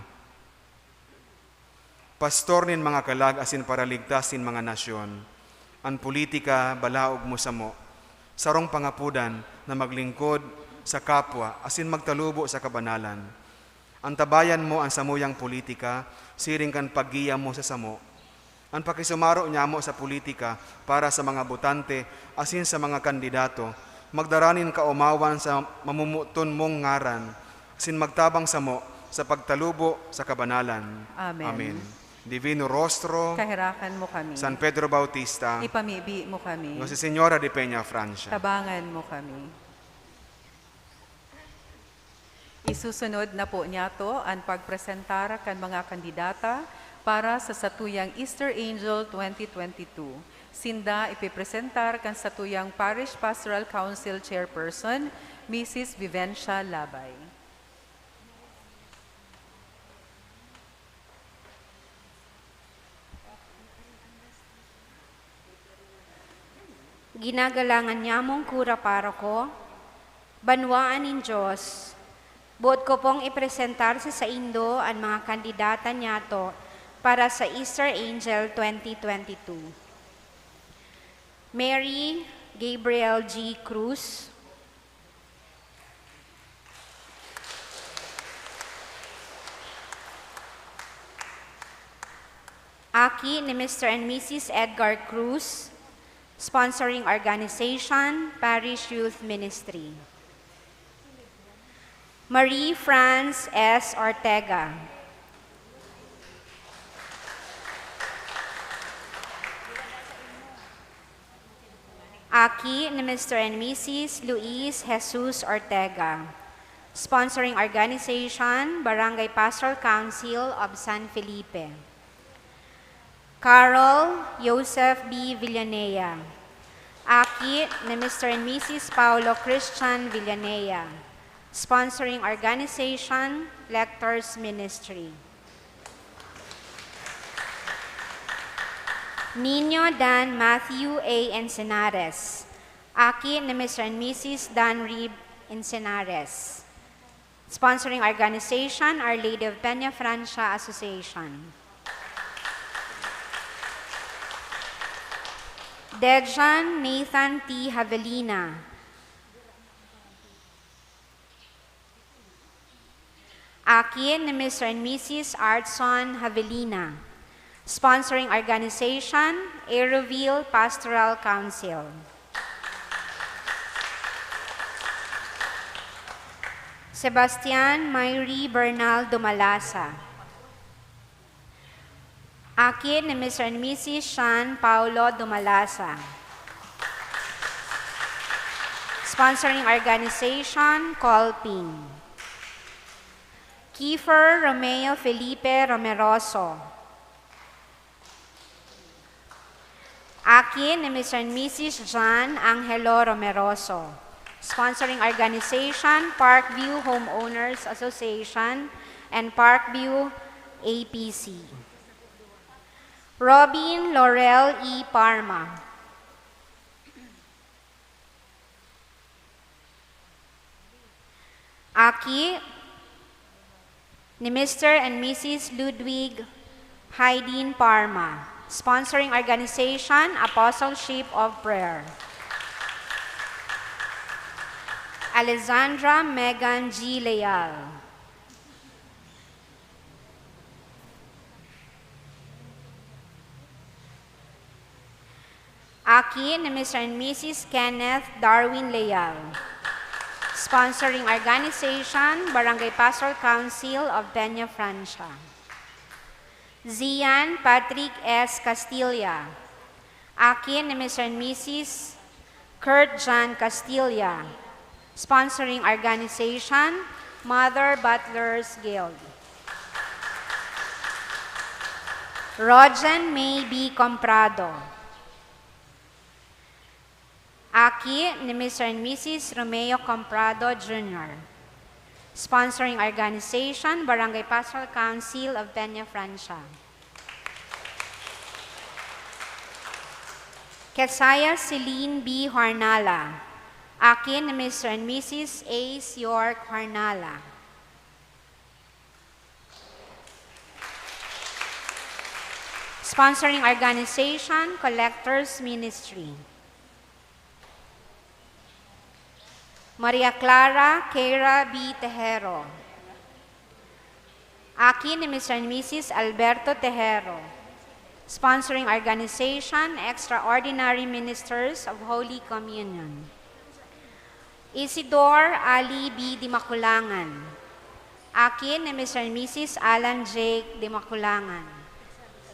Pastor nin mga kalag asin paraligtas nin mga nasyon, an politika balaog mo samo, sarong pangapodan na maglingkod sa kapwa asin magtalubo sa kabanalan. Antabayan mo an samuyang politika siring kan paggiya mo sa samo. An pakisumaro nyamo sa politika para sa mga botante asin sa mga kandidato magdara nin kaomawan sa mamomoton mong ngaran, asin magtabang samo sa pagtalubo sa kabanalan. Amen. Amen. Divino Rostro, Kaherakan mo kami. San Pedro Bautista, Ipamibi mo kami. Nuestra Señora de Peña, Francia. Tabangan mo kami. Isusunod na po niyato an pagpresentar kan mga kandidata para sa satuyang Easter Angel twenty twenty-two. Sinda ipipresentar kan satuyang Parish Pastoral Council Chairperson, Misis Vivencia Labay. Ginagalangan nyamong kura paroko, banwaan nin Dios, boot ko pong ipresentar sa saindo an mga kandidata niyato para sa Easter Angel twenty twenty-two. Mary Gabriel G. Cruz, aki ni Mister and Missus Edgar Cruz, sponsoring organization, Parish Youth Ministry. Marie Franz S. Ortega. Aki ni Mister and Missus Luis Jesus Ortega. Sponsoring organization, Barangay Pastoral Council of San Felipe. Carol Joseph B. Villanea. Aki ni Mister and Missus Paulo Christian Villanea. Sponsoring organization, Lectors Ministry. Niño Dan Matthew A. Encenares, aki ni Mister and Missus Dan Reeb Encenares. Sponsoring organization, Our Lady of Peña Francia Association. Dejan Nathan T. Javelina, aki ni Mister and Missus Artson Javelina. Sponsoring organization, Aeroville Pastoral Council. Sebastian Myrie Bernal Dumalasa. Aki ni Mister and Missus Sean Paulo Dumalasa. Sponsoring organization, Colping. Kiefer Romeo Felipe Romeroso. Aki ni Mister and Missus John Angelo Romeroso. Sponsoring organization, Parkview Homeowners Association and Parkview A P C. Robin Laurel E. Parma. Aki ni Mister and Missus Ludwig Haydin Parma. Sponsoring organization, Apostleship of Prayer. Alexandra Megan G. Leal. Aki ni Mister and Missus Kenneth Darwin Leal. Sponsoring organization, Barangay Pastoral Council of Peña Francia. Zian Patrick S. Castilla. Aki ni Mister and Missus Kurt John Castilla. Sponsoring organization, Mother Butlers Guild. Rogen May B. Comprado. Aki ni Mister and Missus Romeo Comprado Junior. Sponsoring organization, Barangay Pastoral Council of Peña Francia. Kesaya Celine B. Hornala. Aki ni Mister and Missus Ace York Hornala. Sponsoring organization, Collectors Ministry. Maria Clara Keira B. Tejero. Aki ni Mister and Missus Alberto Tejero. Sponsoring organization, Extraordinary Ministers of Holy Communion. Isidor Ali B. Dimaculangan. Aki ni Mister and Missus Alan Jake Dimaculangan.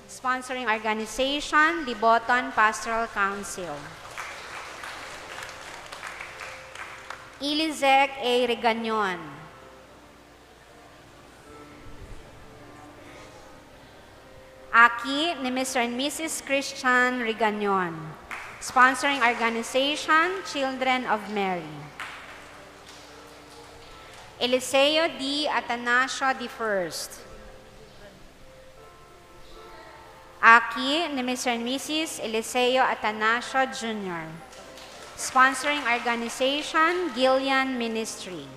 Sponsoring organization, Diboton Pastoral Council. Ilizek A. Regañon. Aki ni Mister and Missus Christian Regañon. Sponsoring organization, Children of Mary. Eliseo D. Atanasio the First. Aki ni Mister and Missus Eliseo Atanasio Junior. Sponsoring organization, Gillian Ministry.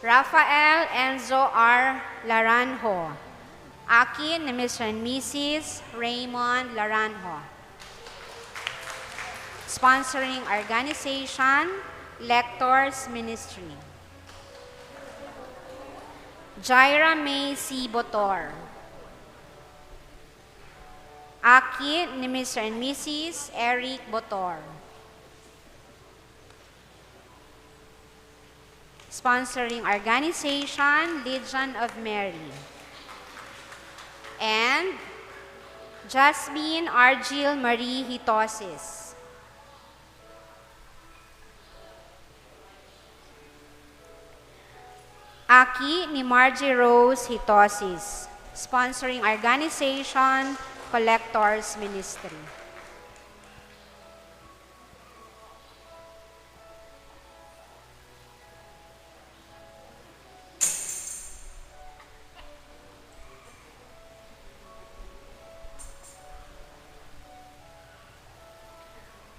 Rafael Enzo R. Laranjo. Aki ni Mister and Missus Raymond Laranjo. Sponsoring organization, Lectors Ministry. Jaira May C. Botor. Aki ni Mister and Missus Eric Botor. Sponsoring organization, Legion of Mary. And Jasmine Argil Marie Hitosis. Aki ni Margie Rose Hitosis. Sponsoring organization, Collectors Ministry.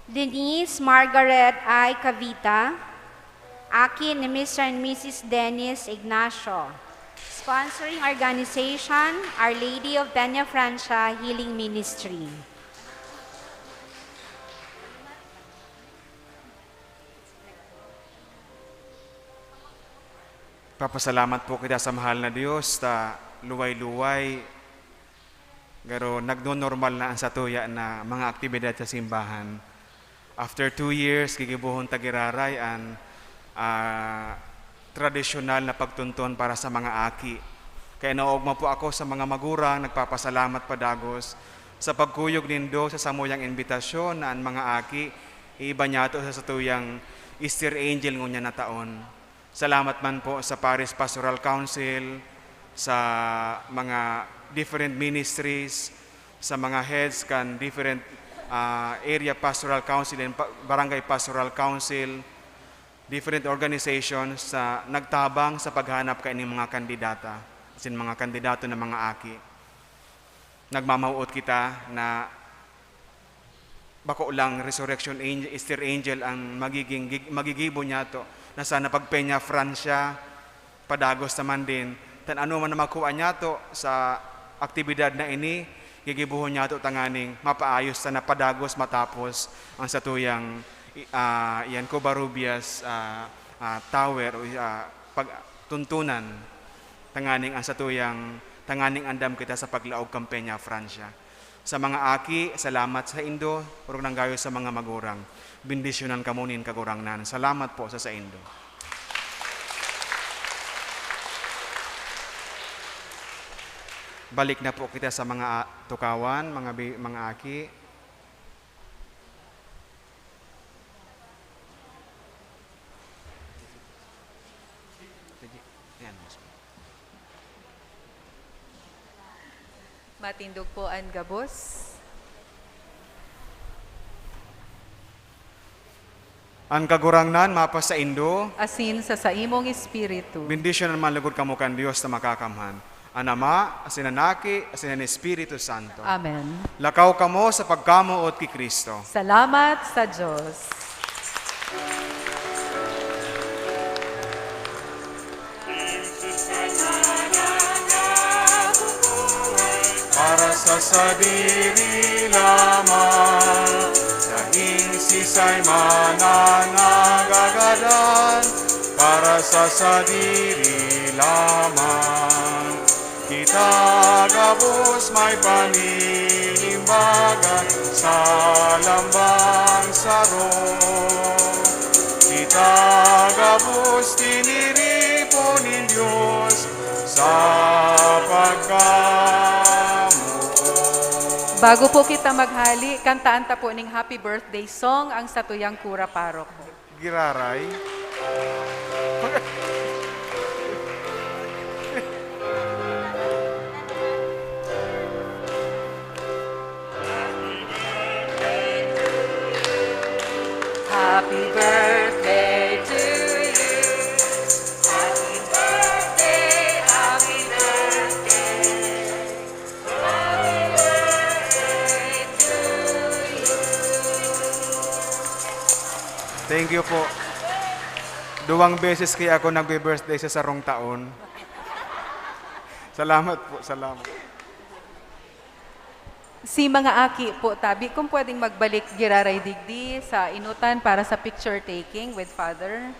Denise Margaret I. Cavita, aki ni Mister and Missus Dennis Ignacio. Sponsoring organization, Our Lady of Peña Francia Healing Ministry. Papasalamat po kita sa mahal na Diyos ta luway-luway, garo nagno-normal na an satuya na mga aktibidad sa simbahan. After two years, gigibohon ta giraray an, ah, tradisyonal na pagtunton para sa mga aki. Kaya naoogma po ako sa mga magurang, nagpapasalamat padagos sa pagkuyog nindo sa samuyang imbitasyon na an mga aki iiba niyato sa satuyang Easter Angel ngunyan na taon. Salamat man po sa Parish Pastoral Council, sa mga different ministries, sa mga heads kan different, ah, area pastoral council and pa-, barangay pastoral council, different organizations sa nagtabang sa paghanap kaining mga kandidata, asin mga kandidato na mga aki. Nagmamawot kita na bako lang Resurrection Angel, Easter Angel ang magiging gig-, magigibo niyato, na sana pag Peñafrancia, padagos naman din, tan ano man na makuha niyato sa aktibidad na ini, gigibohon niyato tanganing mapaayos sana padagos matapos ang satuyang, i-, ah, yan, Covarrubias, ah, ah, Tower o, ah, pagtuntunan, tanganing ang satuyang, tanganing andam kita sa paglaog kan Peñafrancia. Sa mga aki, salamat sa indo, orog nang gayo sa mga magurang. Bendisyonan kamo nin Kagurangnan. Salamat po sa saindo. Balik na po kita sa mga a-, tukawan, mga bi-, mga aki. Matindog po an gabos. An Kagurangnan mapasaindo. Asin sa saimong espiritu. Bendisyonan man lugod kamo kan Dios na Makakamhan, an Ama, asin an Aki, asin an Espiritu Santo. Amen. Lakaw kamo sa pagkamoot ki Cristo. Salamat sa Dios. Para sa sadiri lamang, daing sisay man an nagagadan, para sa sadiri lamang. Kita gabos may paninimbagan sa lambang saro. Kita gabos tiniripon nin Dios sa pagkamoot. Bago po kita maghali, kantaan ta po ning happy birthday song ang satuyang kura paroko. Giraray. Happy birthday to you. Happy birthday, happy birthday. Thank you po. Duwang beses kaya ako nagbe-birthday sa sarong taon. Salamat po, salamat. Si mga aki po, tabi, kung pwedeng magbalik giraray digdi sa inutan para sa picture taking with Father.